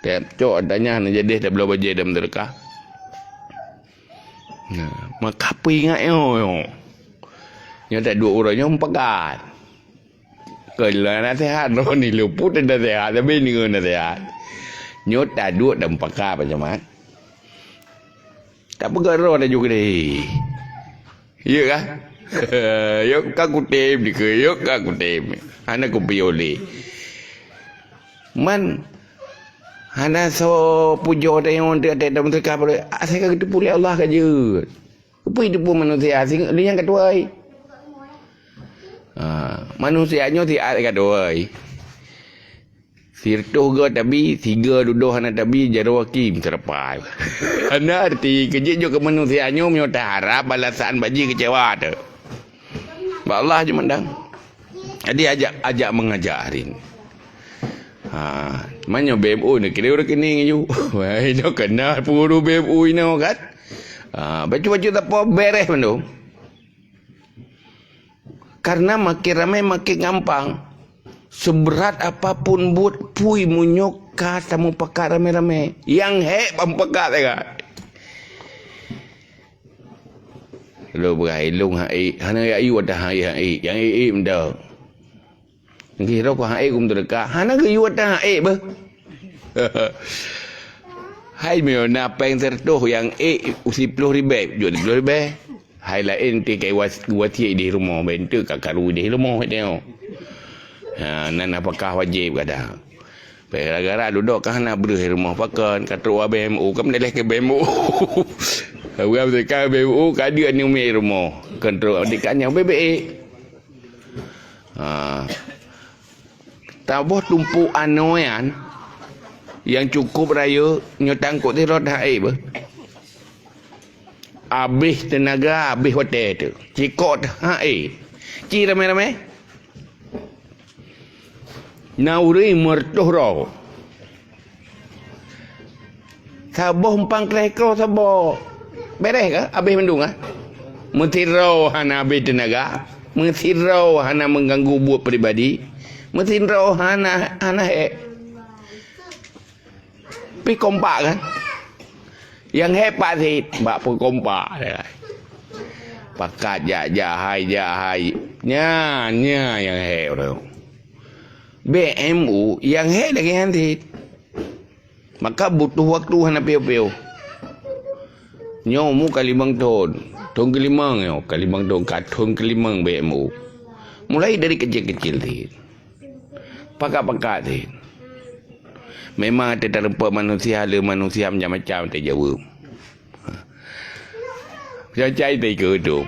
tacok tanyah na jadeh tabloe bajèe dan meuseudeukah. Nah, maka peuingat nyoe, nyoe. Nyoe taduek uroe nyoe mupakat. Keu lôn naseuhat, droeneuh luput naseuhat, tapi nyoe naseuhat. Nyoe taduek dan mupakat, Pak Camat. Tapeugah droe laju keudeh. Ya kan? Yok ka kutem dikeue, yok ka kutem. Hana kupiôh lé. Man hana soe pujoe tanyoe teuka, teuka, teuka, asai ka geuteupeue lé Allah ka jeuet. Keupeue jiteupeue manusia, sing-, lé nyang ka tuwoe. Ha, manusia nyoe siat ka tuwoe. Sireutôh goe tabi, sigoe dudoe hana tabi, jaroe kim seurapa. Hana arti, keu jeuet jok keu manusia nyoe meunyoe taharab balasan bak jih keucewa teuh. Bak Allah jimandang. Jadi ajak, ajak mengajak hari ni. Ha, meunyoe B M U ni kira rekening ju. Wah, inoe kena puru B M U inoe kan. Ha, bacut-bacut sapo bereh mandum. Karena makin ramai makin gampang. Seberat apapun buet pui meunyoe ka tamupakat ramai-ramai. Nyang hék ban mupakat sagai. Lôn peugah ilôn han ék, hana jak yue ata han ék, han ék. Nyang ék-ék meudo. Nggih, rot ku han ék ku meuseudeukah, hana geuyue ata han ék beuh. Hai meunyoe na péng sireutôh nyang ék siploh ribèe, jok siploh ribèe. Hai laén ti kai was-, wasiet idéh rumoh, bèk enteuk ka karu idéh rumoh, tengok. Ha, nan apakah wajéb gata? Gara-gara dudoe ka hana breuh rumoh pakon, ka trok B M U, ka meudaleh keu B M U. Ureueng teuka B M U, ka deuek aneuk miet rumoh. Kon trok adik kanyang bèk-bèk. Ha. Taboh tumpôk anoe nyan nyang cukup rayeuk nyoe tangkot sidroe han ék beuh. Abéh teunaga, abéh watèe teuh. Cikok han ék. Ci ramé-ramé. Na ureueng meureutoh droe. Saboh umpang kreh kroh saboh. Bereh ka? Abéh mandum ka? Meusidroe hana abéh teunaga. Meusidroe hana meuganggu buet pribadi. Meusidroe hana, hana hék. Pi kompak kan? Nyang hék pak sit, bak peukompak. Pakat jak-jak hai, jak hai. Nyan, nyan nyang hék ureueng. B M U nyang hék lagèe nyan sit. Maka butuh waktu hana piôh-piôh. Nyoe umu ka limong thon. Thon keulimong nyoe, ka limong thon, ka thon keulimong B M U. Mulai dari kecil-kecil sit. Pakat-pakat sit. Memang teutareumpok manusia, le manusia macam-macam teuh jaweueb. Cai-cai teuh ikeu dum.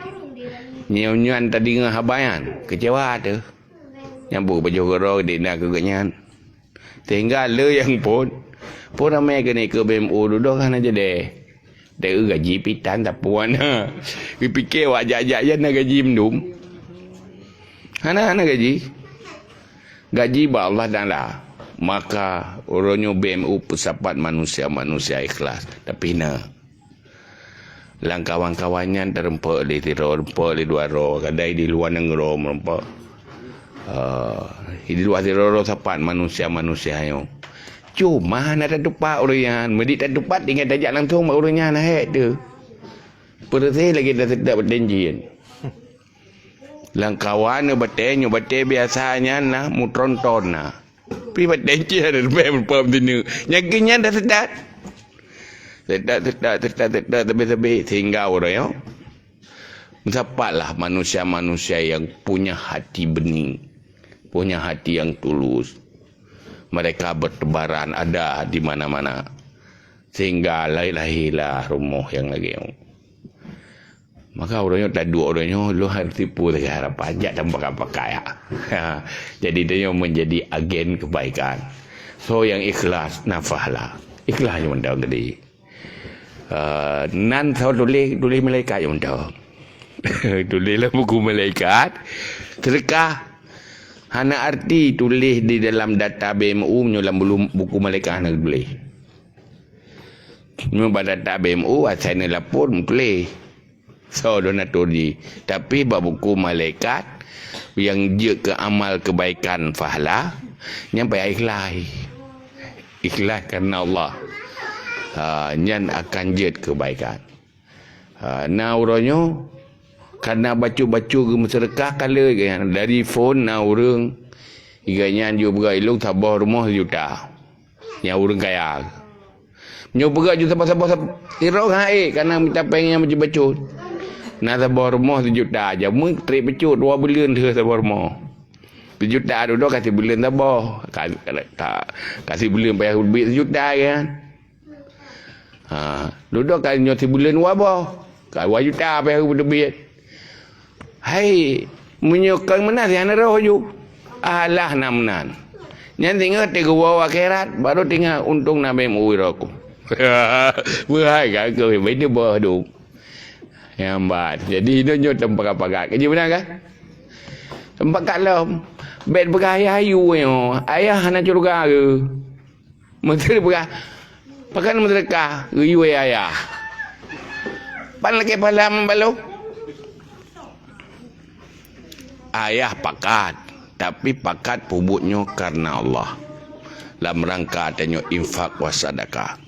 Nyoe nyan tadeungoe haba nyan, keucewa teuh. Nyang bu pajoh goro di na keu geuh nyan. Sehingga le nyang phon, phon ramé keuneuk keu B M U dudoe hana jadeh. Teu gaji pitan tapuan. Geupike awak jak-jak jan na gaji mandum. Hana, hana gaji. Gaji bak Allah Taala. Maka uroe nyoe B M U peusapat manusia-manusia ikhlas. Tapi na. Lam kawan-kawan nyan teurumpok lé sidroe, rumpok lé dua droe, kadai di luwa nanggroe meurumpok. Ah, di luwa sidroe sapat manusia-manusia nyoe. Cuma hana tatupat ureueng nyan. Meunyo tatupat, tinggai tajak langsong bak ureueng nyan, hek tu. Peureuséh lagèe dah seutôt batèe jin. Lam kawan batèe nyoe, batèe biasa nyan na, meutron-tron na. Pi batèe jin ada leubeh meupom sineuk. Nyang keu nyan dah seutôt. Seutôt, seutôt, seutôt, seutôt, sabe-sabe. Sehingga uroe nyoe, sapatlah manusia-manusia yang punya hati bening, punya hati yang tulus. Mereka bertebaran ada di mana-mana. Sehingga lahir-lahirlah rumoh nyang lagèe nyoe. Maka uroe nyoe taduek uroe nyoe, lôn harôh tipu lagèe harapan, jak tapakat-pakat ya. Jadi, tanyoe menjadi agen kebaikan. Soe nyang ikhlas, na pahala. Ikhlas nyoe mantong tadi. Ah, nan soe tuléh, tuléh malaikat nyoe mantong. Tuléh lam buku malaikat, seudeukah. Hana arti tuléh di dalam data B M U meunyoe lam bulu-, buku malaikat hana tuléh. Meunyoe bak data B M U, asai neulapor meutuléh soe donatur jih. Tapi bak buku malaikat nyang jeuet keu amal kebaikan pahala, nyan payah ikhlas. Ikhlas karena Allah. Ha, nyan akan jeuet kebaikan. Ha, na uroe nyoe, karena bacut-bacut geumeuseudeukah ka le, dari phon na ureueng, iga nyan jeuet beuga ilong saboh rumoh sejuta. Nyang ureueng kaya. Nyoe peugah ju saboh-saboh sab-, sidroe han ék, kana mita péng nyang bacut-bacut. Na saboh rumoh sijuta, jameun trép bacut dua buleuen lheueh saboh rumoh. Sijuta dudoe ka sibuleuen saboh, ka, ka, ka sibuleuen payah teubiet sijuta kan. Ha, dudoe ka nyoe sibuleuen dua boh, ka dua juta payah teubiet. Hai, meunyoe kon meunan, si hana roh ju. Alah na meunan. Nyan singoh teuh geuwoe akhirat, baru teuingat untông na B M U uroe ku. Beuhai ka keu beda boh dum. Nyang ban. Jadi, nyoe, nyoe teumpakat-pakat. Keujeuh meunan kan? Teumpakat lom. Bèk peugah ayah ayue nyoe. Ayah hana syeuruga keu. Meuseudeukah, pakon meuseudeukah geuyue ayah. Pan lakèe pahala balo. Ayah pakat, tapi pakat peubuet nyoe karena Allah. Lam rangka tanyoe infak wa sadakah.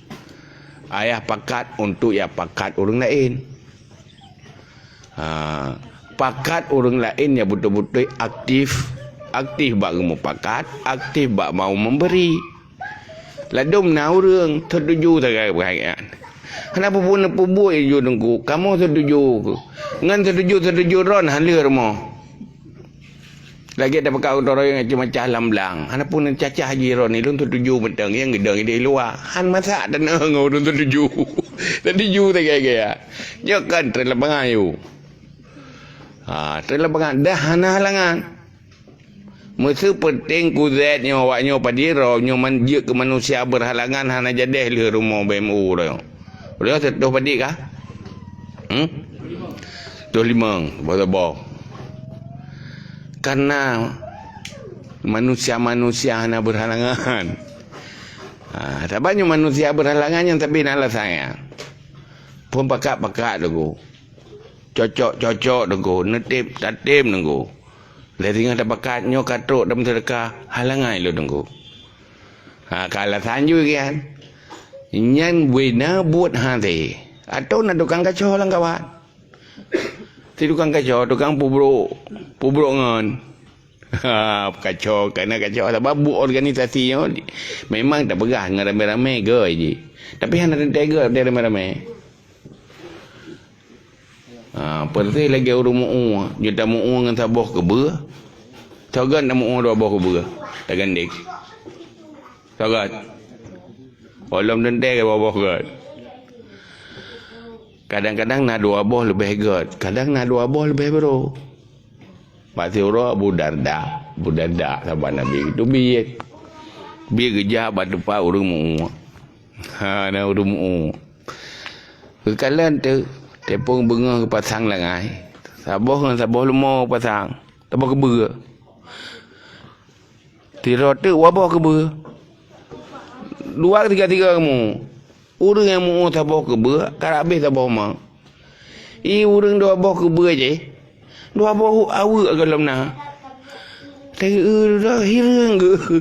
Ayah pakat untuk ya pakat ureueng laén. Ha, pakat ureueng laén nyang beutôi-beutôi aktif, aktif bak geumupakat, aktif bak mau memberi. Ladôm na ureueng seutuju sagai peuhai nyan. Hana peue-peue neupeubuet ju teungku, kamoe seutuju. Ngon seutuju-seutuju droe han lheueh rumoh. Lagèe tapeugah ureueng nyang macam-macam lam blang. Hana pun cacah jih droe ni, lôn seutuju mantong nyang geudong di luwa. Han masak tanyoe ngon ureueng seutuju. Seutuju sagai-sagai. Nyoe kan trép lapangan yue. Ha, trép lapangan dah hana halangan. Meuseu peunteng kuzet nyoe awak nyoe padit droe nyoe man jeuet keu manusia beurhalangan hana jadeh lheueh rumoh B M U droe. Beliau seutoh padit kah? Hmm? Toh limong, boh-boh. Karena manusia-manusia hana beurhalangan. Ha, sabab nyoe manusia beurhalangan nyang sabe na alasan nyan. Phon pakat-pakat teungku. Cocok-cocok teungku, neutép tatém teungku. Lé singoh tapakat nyoe ka trok dan meuseudeukah, halangan lôn teungku. Ha, ka alasan ju kan. Nyan bui na buet hase. Atau na tukang kaco lam kawan. Si tukang kaco, tukang pubrok, pubrok ngon. Ha, kaco, kana kaco. Sabab buet organisasi nyoe memang tapeugah ngon ramé-ramé goi jih. Tapi hana teuntèe goi ramé-ramé. Ha, peureuséh lagèe ureueng meu-ue, nyoe tameu-ue ngon saboh keubeue. Sagat tameu-ue dua boh keubeue, tagandéng. Sagat. Ulôn teuntèe dua boh göt. Kadang-kadang na dua boh leubeh göt, kadang na dua boh leubeh brôk. Bak siuroe Abu Darda, Abu Darda sahabat Nabi, teubiet. Biet geujak bak teumpat ureueng meu-ue. Ha, na ureueng meu-ue. Geukalon teuk, teupeung beungoh geupasang langai. Saboh ngon saboh leumo geupasang. Saboh keubeue. Sidroe teuk dua boh keubeue. Dua tiga-tiga mu. Ureuëng nyang meu saboh keubeue, ka habéh saboh ma. I ureuëng dua boh keubeue jih, dua boh aweuek gohlom na. Teu-eu hireuen geuh.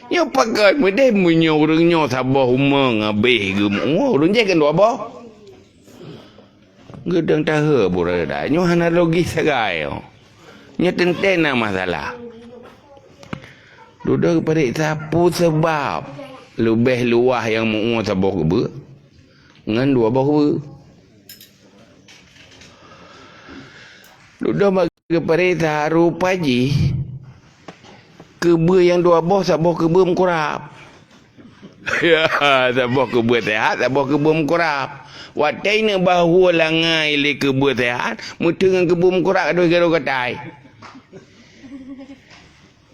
Nyoe pakon meudeh meunyoe ureuëng nyoe saboh uma ngabéh geumeu'ue, ureuëng jih kan dua boh. Geudong tahe burai nyoe hana logis sagai. Nyoe teuntée na masalah. Dudoe geupareksa peue sabab leubeh luwah nyang meu saboh keubeue ngon dua boh keubeue. Dudoe bak geupareksa rupa jih keubeue nyang dua boh, saboh keubeue meukurab. Ya, saboh keubeue sehat, saboh keubeue meukurab. Watée ineuk bahue langai lé keubeue sehat, meuteun ngon keubeue meukurab ka dua gadoh gatai.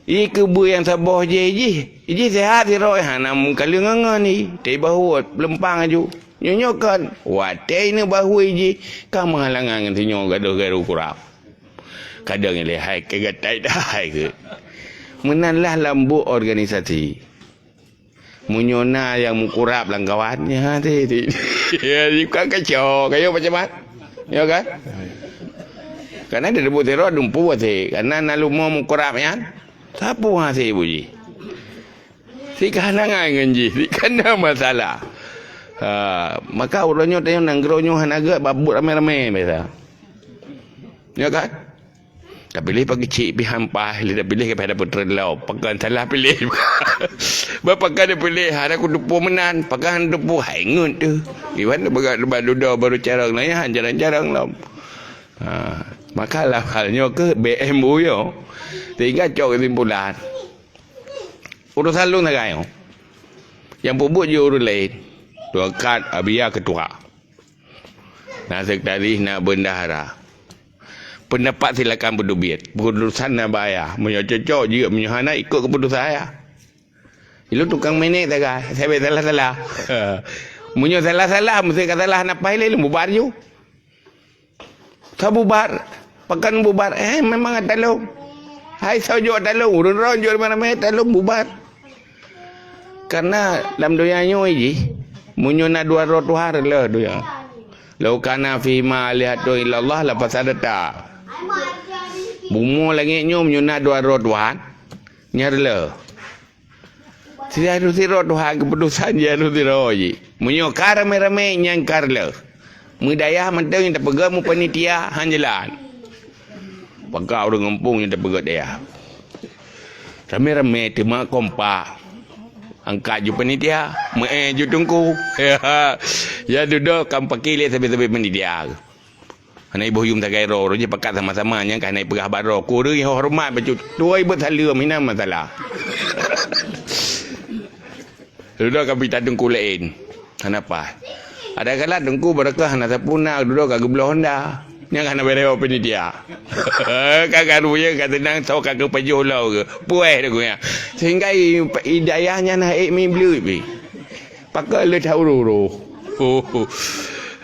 I keubeue nyang saboh jih, jih, jih sehat sidroe, hana meukaleueng ngon-ngon i, tapi bahue leumpang aju. Nyoe-nyoe kon, watée ineuk bahue jih, ka meuhalangan ngon sinyoe gadoh-gadoh kurab. Kadang ilée hai keu gatai dahai keu. Meunan lah lam buet organisasi. Meunyoe na nyang meukurab lam kawan, nyan ti, ti. Ya, bukan kacau, kayo macam mana? Ya kan? Karena dia buet teror dumpu até. Karena na leumo meukurab nyan, sapu hase buji. Si kehalangan ngon jih, si kana masalah. Ha, maka uroe nyoe tayong nanggroe nyoe hana geuet babut ramé-ramé biasa. Ya kan? Tapiléh pageucik pih hampai, lé tapiléh ka payah dapeuet treun lom. Pakon salah piléh. Bah pakon tapiléh, hana kuteupeu meunan, pakon hana teupeu, hai ngeut teuh. Iban bak, bak dudoe baru carông, nyan han carông-carông lom. Ha, maka lam hal nyoe keuh B M U nyoe. Sehingga cok keusimpulan. Urusan lôn sagai nyoe. Nyang peubuet jih ureuëng laén. Tuan Kat, Abia, Ketua. Na sekretaris, na bendahara. Pendapat silakan berteubiet. Keputusan na bak ayah. Meunyoe cocok jeuet, meunyoe hana ikot keputusan ayah. Ilôn tukang menek sagai, sabe salah-salah. Meunyoe salah-salah, meusti ka salah na paih lé lôn bubar ju. Ka bubar. Pakon bubar? Eh, memang ata lôn. Hai soe jok ata lôn, ureuëng droe jok ramé-ramé ata lôn bubar. Karena lam donya nyoe jih, meunyoe na dua droe Tuhan reuloh donya. "Lau kana fihima alihatun illallah lafasadata." Bumoe langét nyoe meunyoe na dua droe Tuhan, nyan reuloh. Sidroe-sidroe Tuhan keuputosan jih sidroe jih. Meunyoe ka ramé-ramé nyan ka reuloh. Meudayah mantong nyang tapeugah meupanitia han jalan. Pakon ureuëng gampông nyang tapeugah dayah. Ramé-ramé teuma kompak. Angkat ju panitia, meu-éh ju teungku. Ya dudoe kan paki lé sabe-sabe panitia. Hana iboh yum sagai droe, ureuëng jih pakat sama-sama nyang ka hana ipeugah bak droe. Ku ureuëng horeumat bacut tuwoe beusaleuem hinan masalah. Dudoe ka pita teungku laén. Hana paih. Ada kala teungku barokah hana sapeue na, dudoe ka geubloe honda. Nyang hana beurew panitia. Ka garu ye ka teunang soe ka geupajoh lom ke. Puih teungku nyan. Sehingga i, i dayah nyan hana ék meubleuet pih. Pakon lé that uroe-uroe.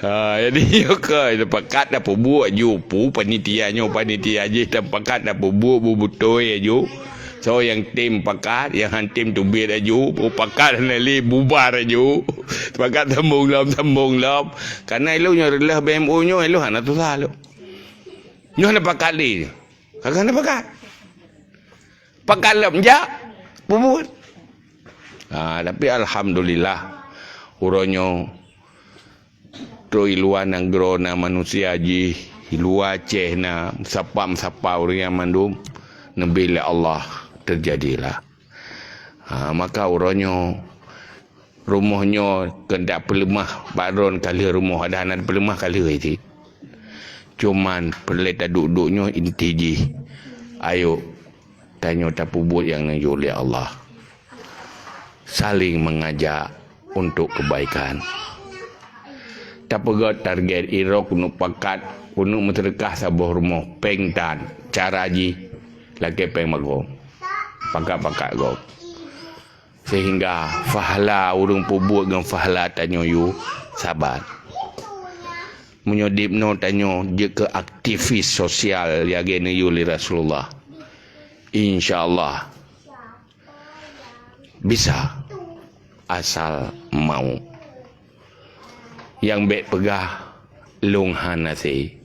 Ha, jadi nyoe ka pakat dah peubuet ju pu panitia nyoe panitia jih, dan pakat dah peubuet bu beutôi aju. Soe nyang tem pakat, nyang han tem teubiet aju, pakat hana lé bubar aju. Pakat sambong lom, sambong lom. Karena ilôn nyoe reuloh B M U nyoe, ilôn hana susah lôn. Nyoe hana pakat lé. Kakak hana pakat. Pakat lom jak peubuet. Ha, tapi alhamdulillah, uroe nyoe trok i luwa nanggroe na manusia jih, i luwa Aceh na, meusapa-sapa ureuëng nyan mandum, neubi lé Allah teujadilah. Ha, maka uroe nyoe rumoh nyoe keuneuk peuleumah bak droen ka lheueh rumoh, ada hana peuleumah ka lheueh cit. Cuman peureulée taduek-duek nyoe inti jih. Ayo, tanyoe tapeubuet nyang neuyue lé Allah. Saling mengajak untuk kebaikan. Tapeugét target irok keuneuk pakat, keuneuk meuseudeukah saboh rumoh péng tan. Cara jih lakée péng magom. Pakat-pakat gob. Sehingga pahala ureuëng peubuet ngon pahala tanyoe yue saban. Meunyoe dipeunoe tanyoe jeuet keu aktivis sosial lagèe neuyue lé Rasulullah, insya Allah bisa, asal mau. Nyang bèk peugah lôn hana sé,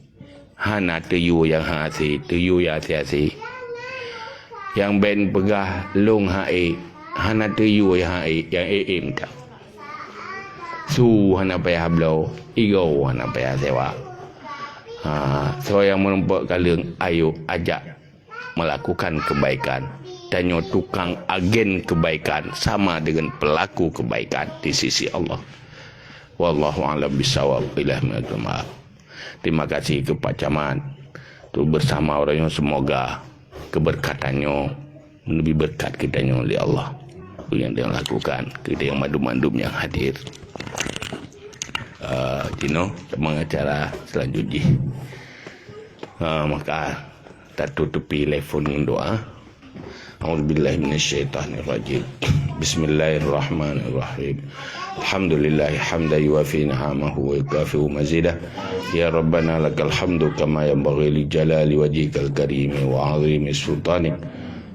hana teuyue nyang hase, teuyue nyang hase-hase. Nyang bèk peugah lôn ha-ék, hana teuyue nyang ha-ék, nyang ék-ék mantong. Su hana payah bloe, igoe hana payah sewa. Ha, soe nyang meurumpok kaleueng, ayo ajak melakukan kebaikan. Tanyoe tukang agen kebaikan sama dengan pelaku kebaikan di sisi Allah. Wallahu a'lam bishawab. Billahi minal aidin wal faizin. Terima kasih keu Pak Camat. Tu bersama orang yang semoga keberkatannya lebih berkat keu tanyoe lé Allah. Apa yang dia lakukan, keu dia yang mandum-mandum yang hadir. Ah, jinoe teuma acara selanjut jih. Ah, maka tatutupi lé phon ngon doa. A'udzubillahi minasyaitonirrajim. Bismillahirrahmanirrahim. Alhamdulillahi hamdan yuwafi ni'amahu wa yukafi'u mazidah. Ya Rabbana lakal hamdu kama yanbaghi li jalali wajhikal karimi wa 'azimi sultanik.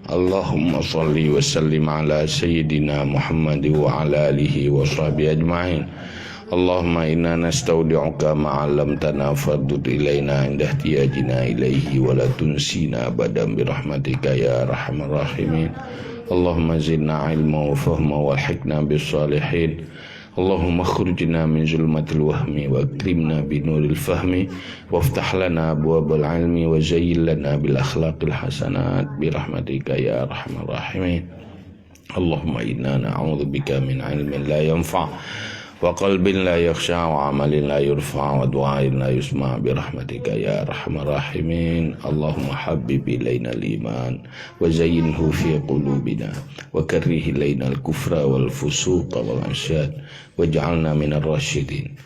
Allahumma shalli wa sallim ala sayyidina Muhammad wa ala alihi wa sahbihi ajma'in. Allahumma inna nastaudi'uka ma 'allamtana fardud ilaina 'inda ihtiyajina ilaihi wa la tunsina abadan bi rahmatika ya arhamar rahimin. Allahumma zidna ilma wa fahma wa alhiqna bis salihin. Allahumma akhrijna min zulumatil wahmi wa akrimna bi nuril fahmi waftah lana abwabal ilmi wa zayyin lana bil akhlaqil hasanat bi rahmatika ya arhamar rahimin. Allahumma inna na'udzubika min ilmin la yanfa' wa qalbin la yakhsha wa amalin la yurfa' wa du'ain la yusma' bi rahmatika ya arhamar rahimin. Allahumma habbib ilainal iman wa zayyinhu fi qulubina wa karrih ilainal kufra wal fusuqa wal 'isyan waj'alna minar rasyidin.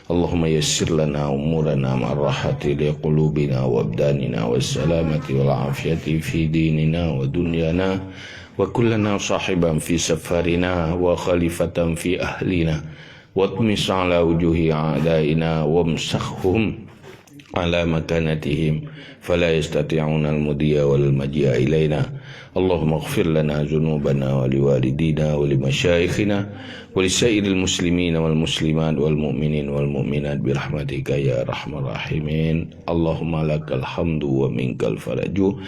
Allahumma yassir lana umurana ma'ar rahati li qulubina wa abdanina was salamati wal afiyati fi dinina wa dunyana wa kun lana sahiban fi safarina wa khalifatan fi ahlina wa tmis ala wujuhi a'daina wamsahhum ala makanatihim fala yastati'una al-mudhiya wal maji'a ilaina. Allahumma ighfir lana dzunubana wa liwalidina wa limasyayikhina wa lisairil muslimina wal muslimat wal mu'minin wal mu'minat bi rahmatika ya arhamar rahimin. Allahumma lakal hamdu wa minkal faraju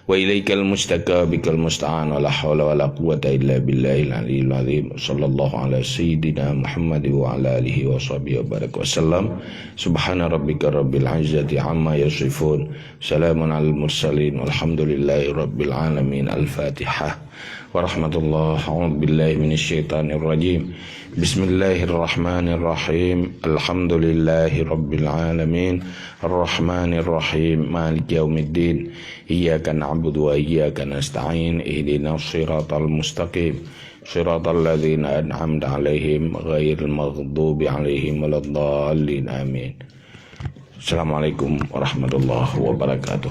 wa ilaikal mustaka bikal musta'an wa la haula wa la quwwata illa billahil aliyyil azim. Sallallahu ala sayyidina Muhammad wa ala alihi wa sahbihi wa barik wa sallam. Subhana rabbika rabbil izzati amma yasifun. Salamun alal mursalin walhamdulillahi rabbil alamin. Al-Fatihah. Warahmatullah. A'udzu billahi minasy syaithanir rajim. Bismillahirrahmanirrahim. Alhamdulillahi rabbil alamin. Arrahmanirrahim. Maliki yaumiddin. Iyyaka na'budu wa iyyaka nasta'in. Ihdinas siratal mustaqim. Siratal ladzina an'amta 'alaihim ghairil maghdubi 'alaihim waladdallin. Amin. Assalamualaikum warahmatullahi wabarakatuh.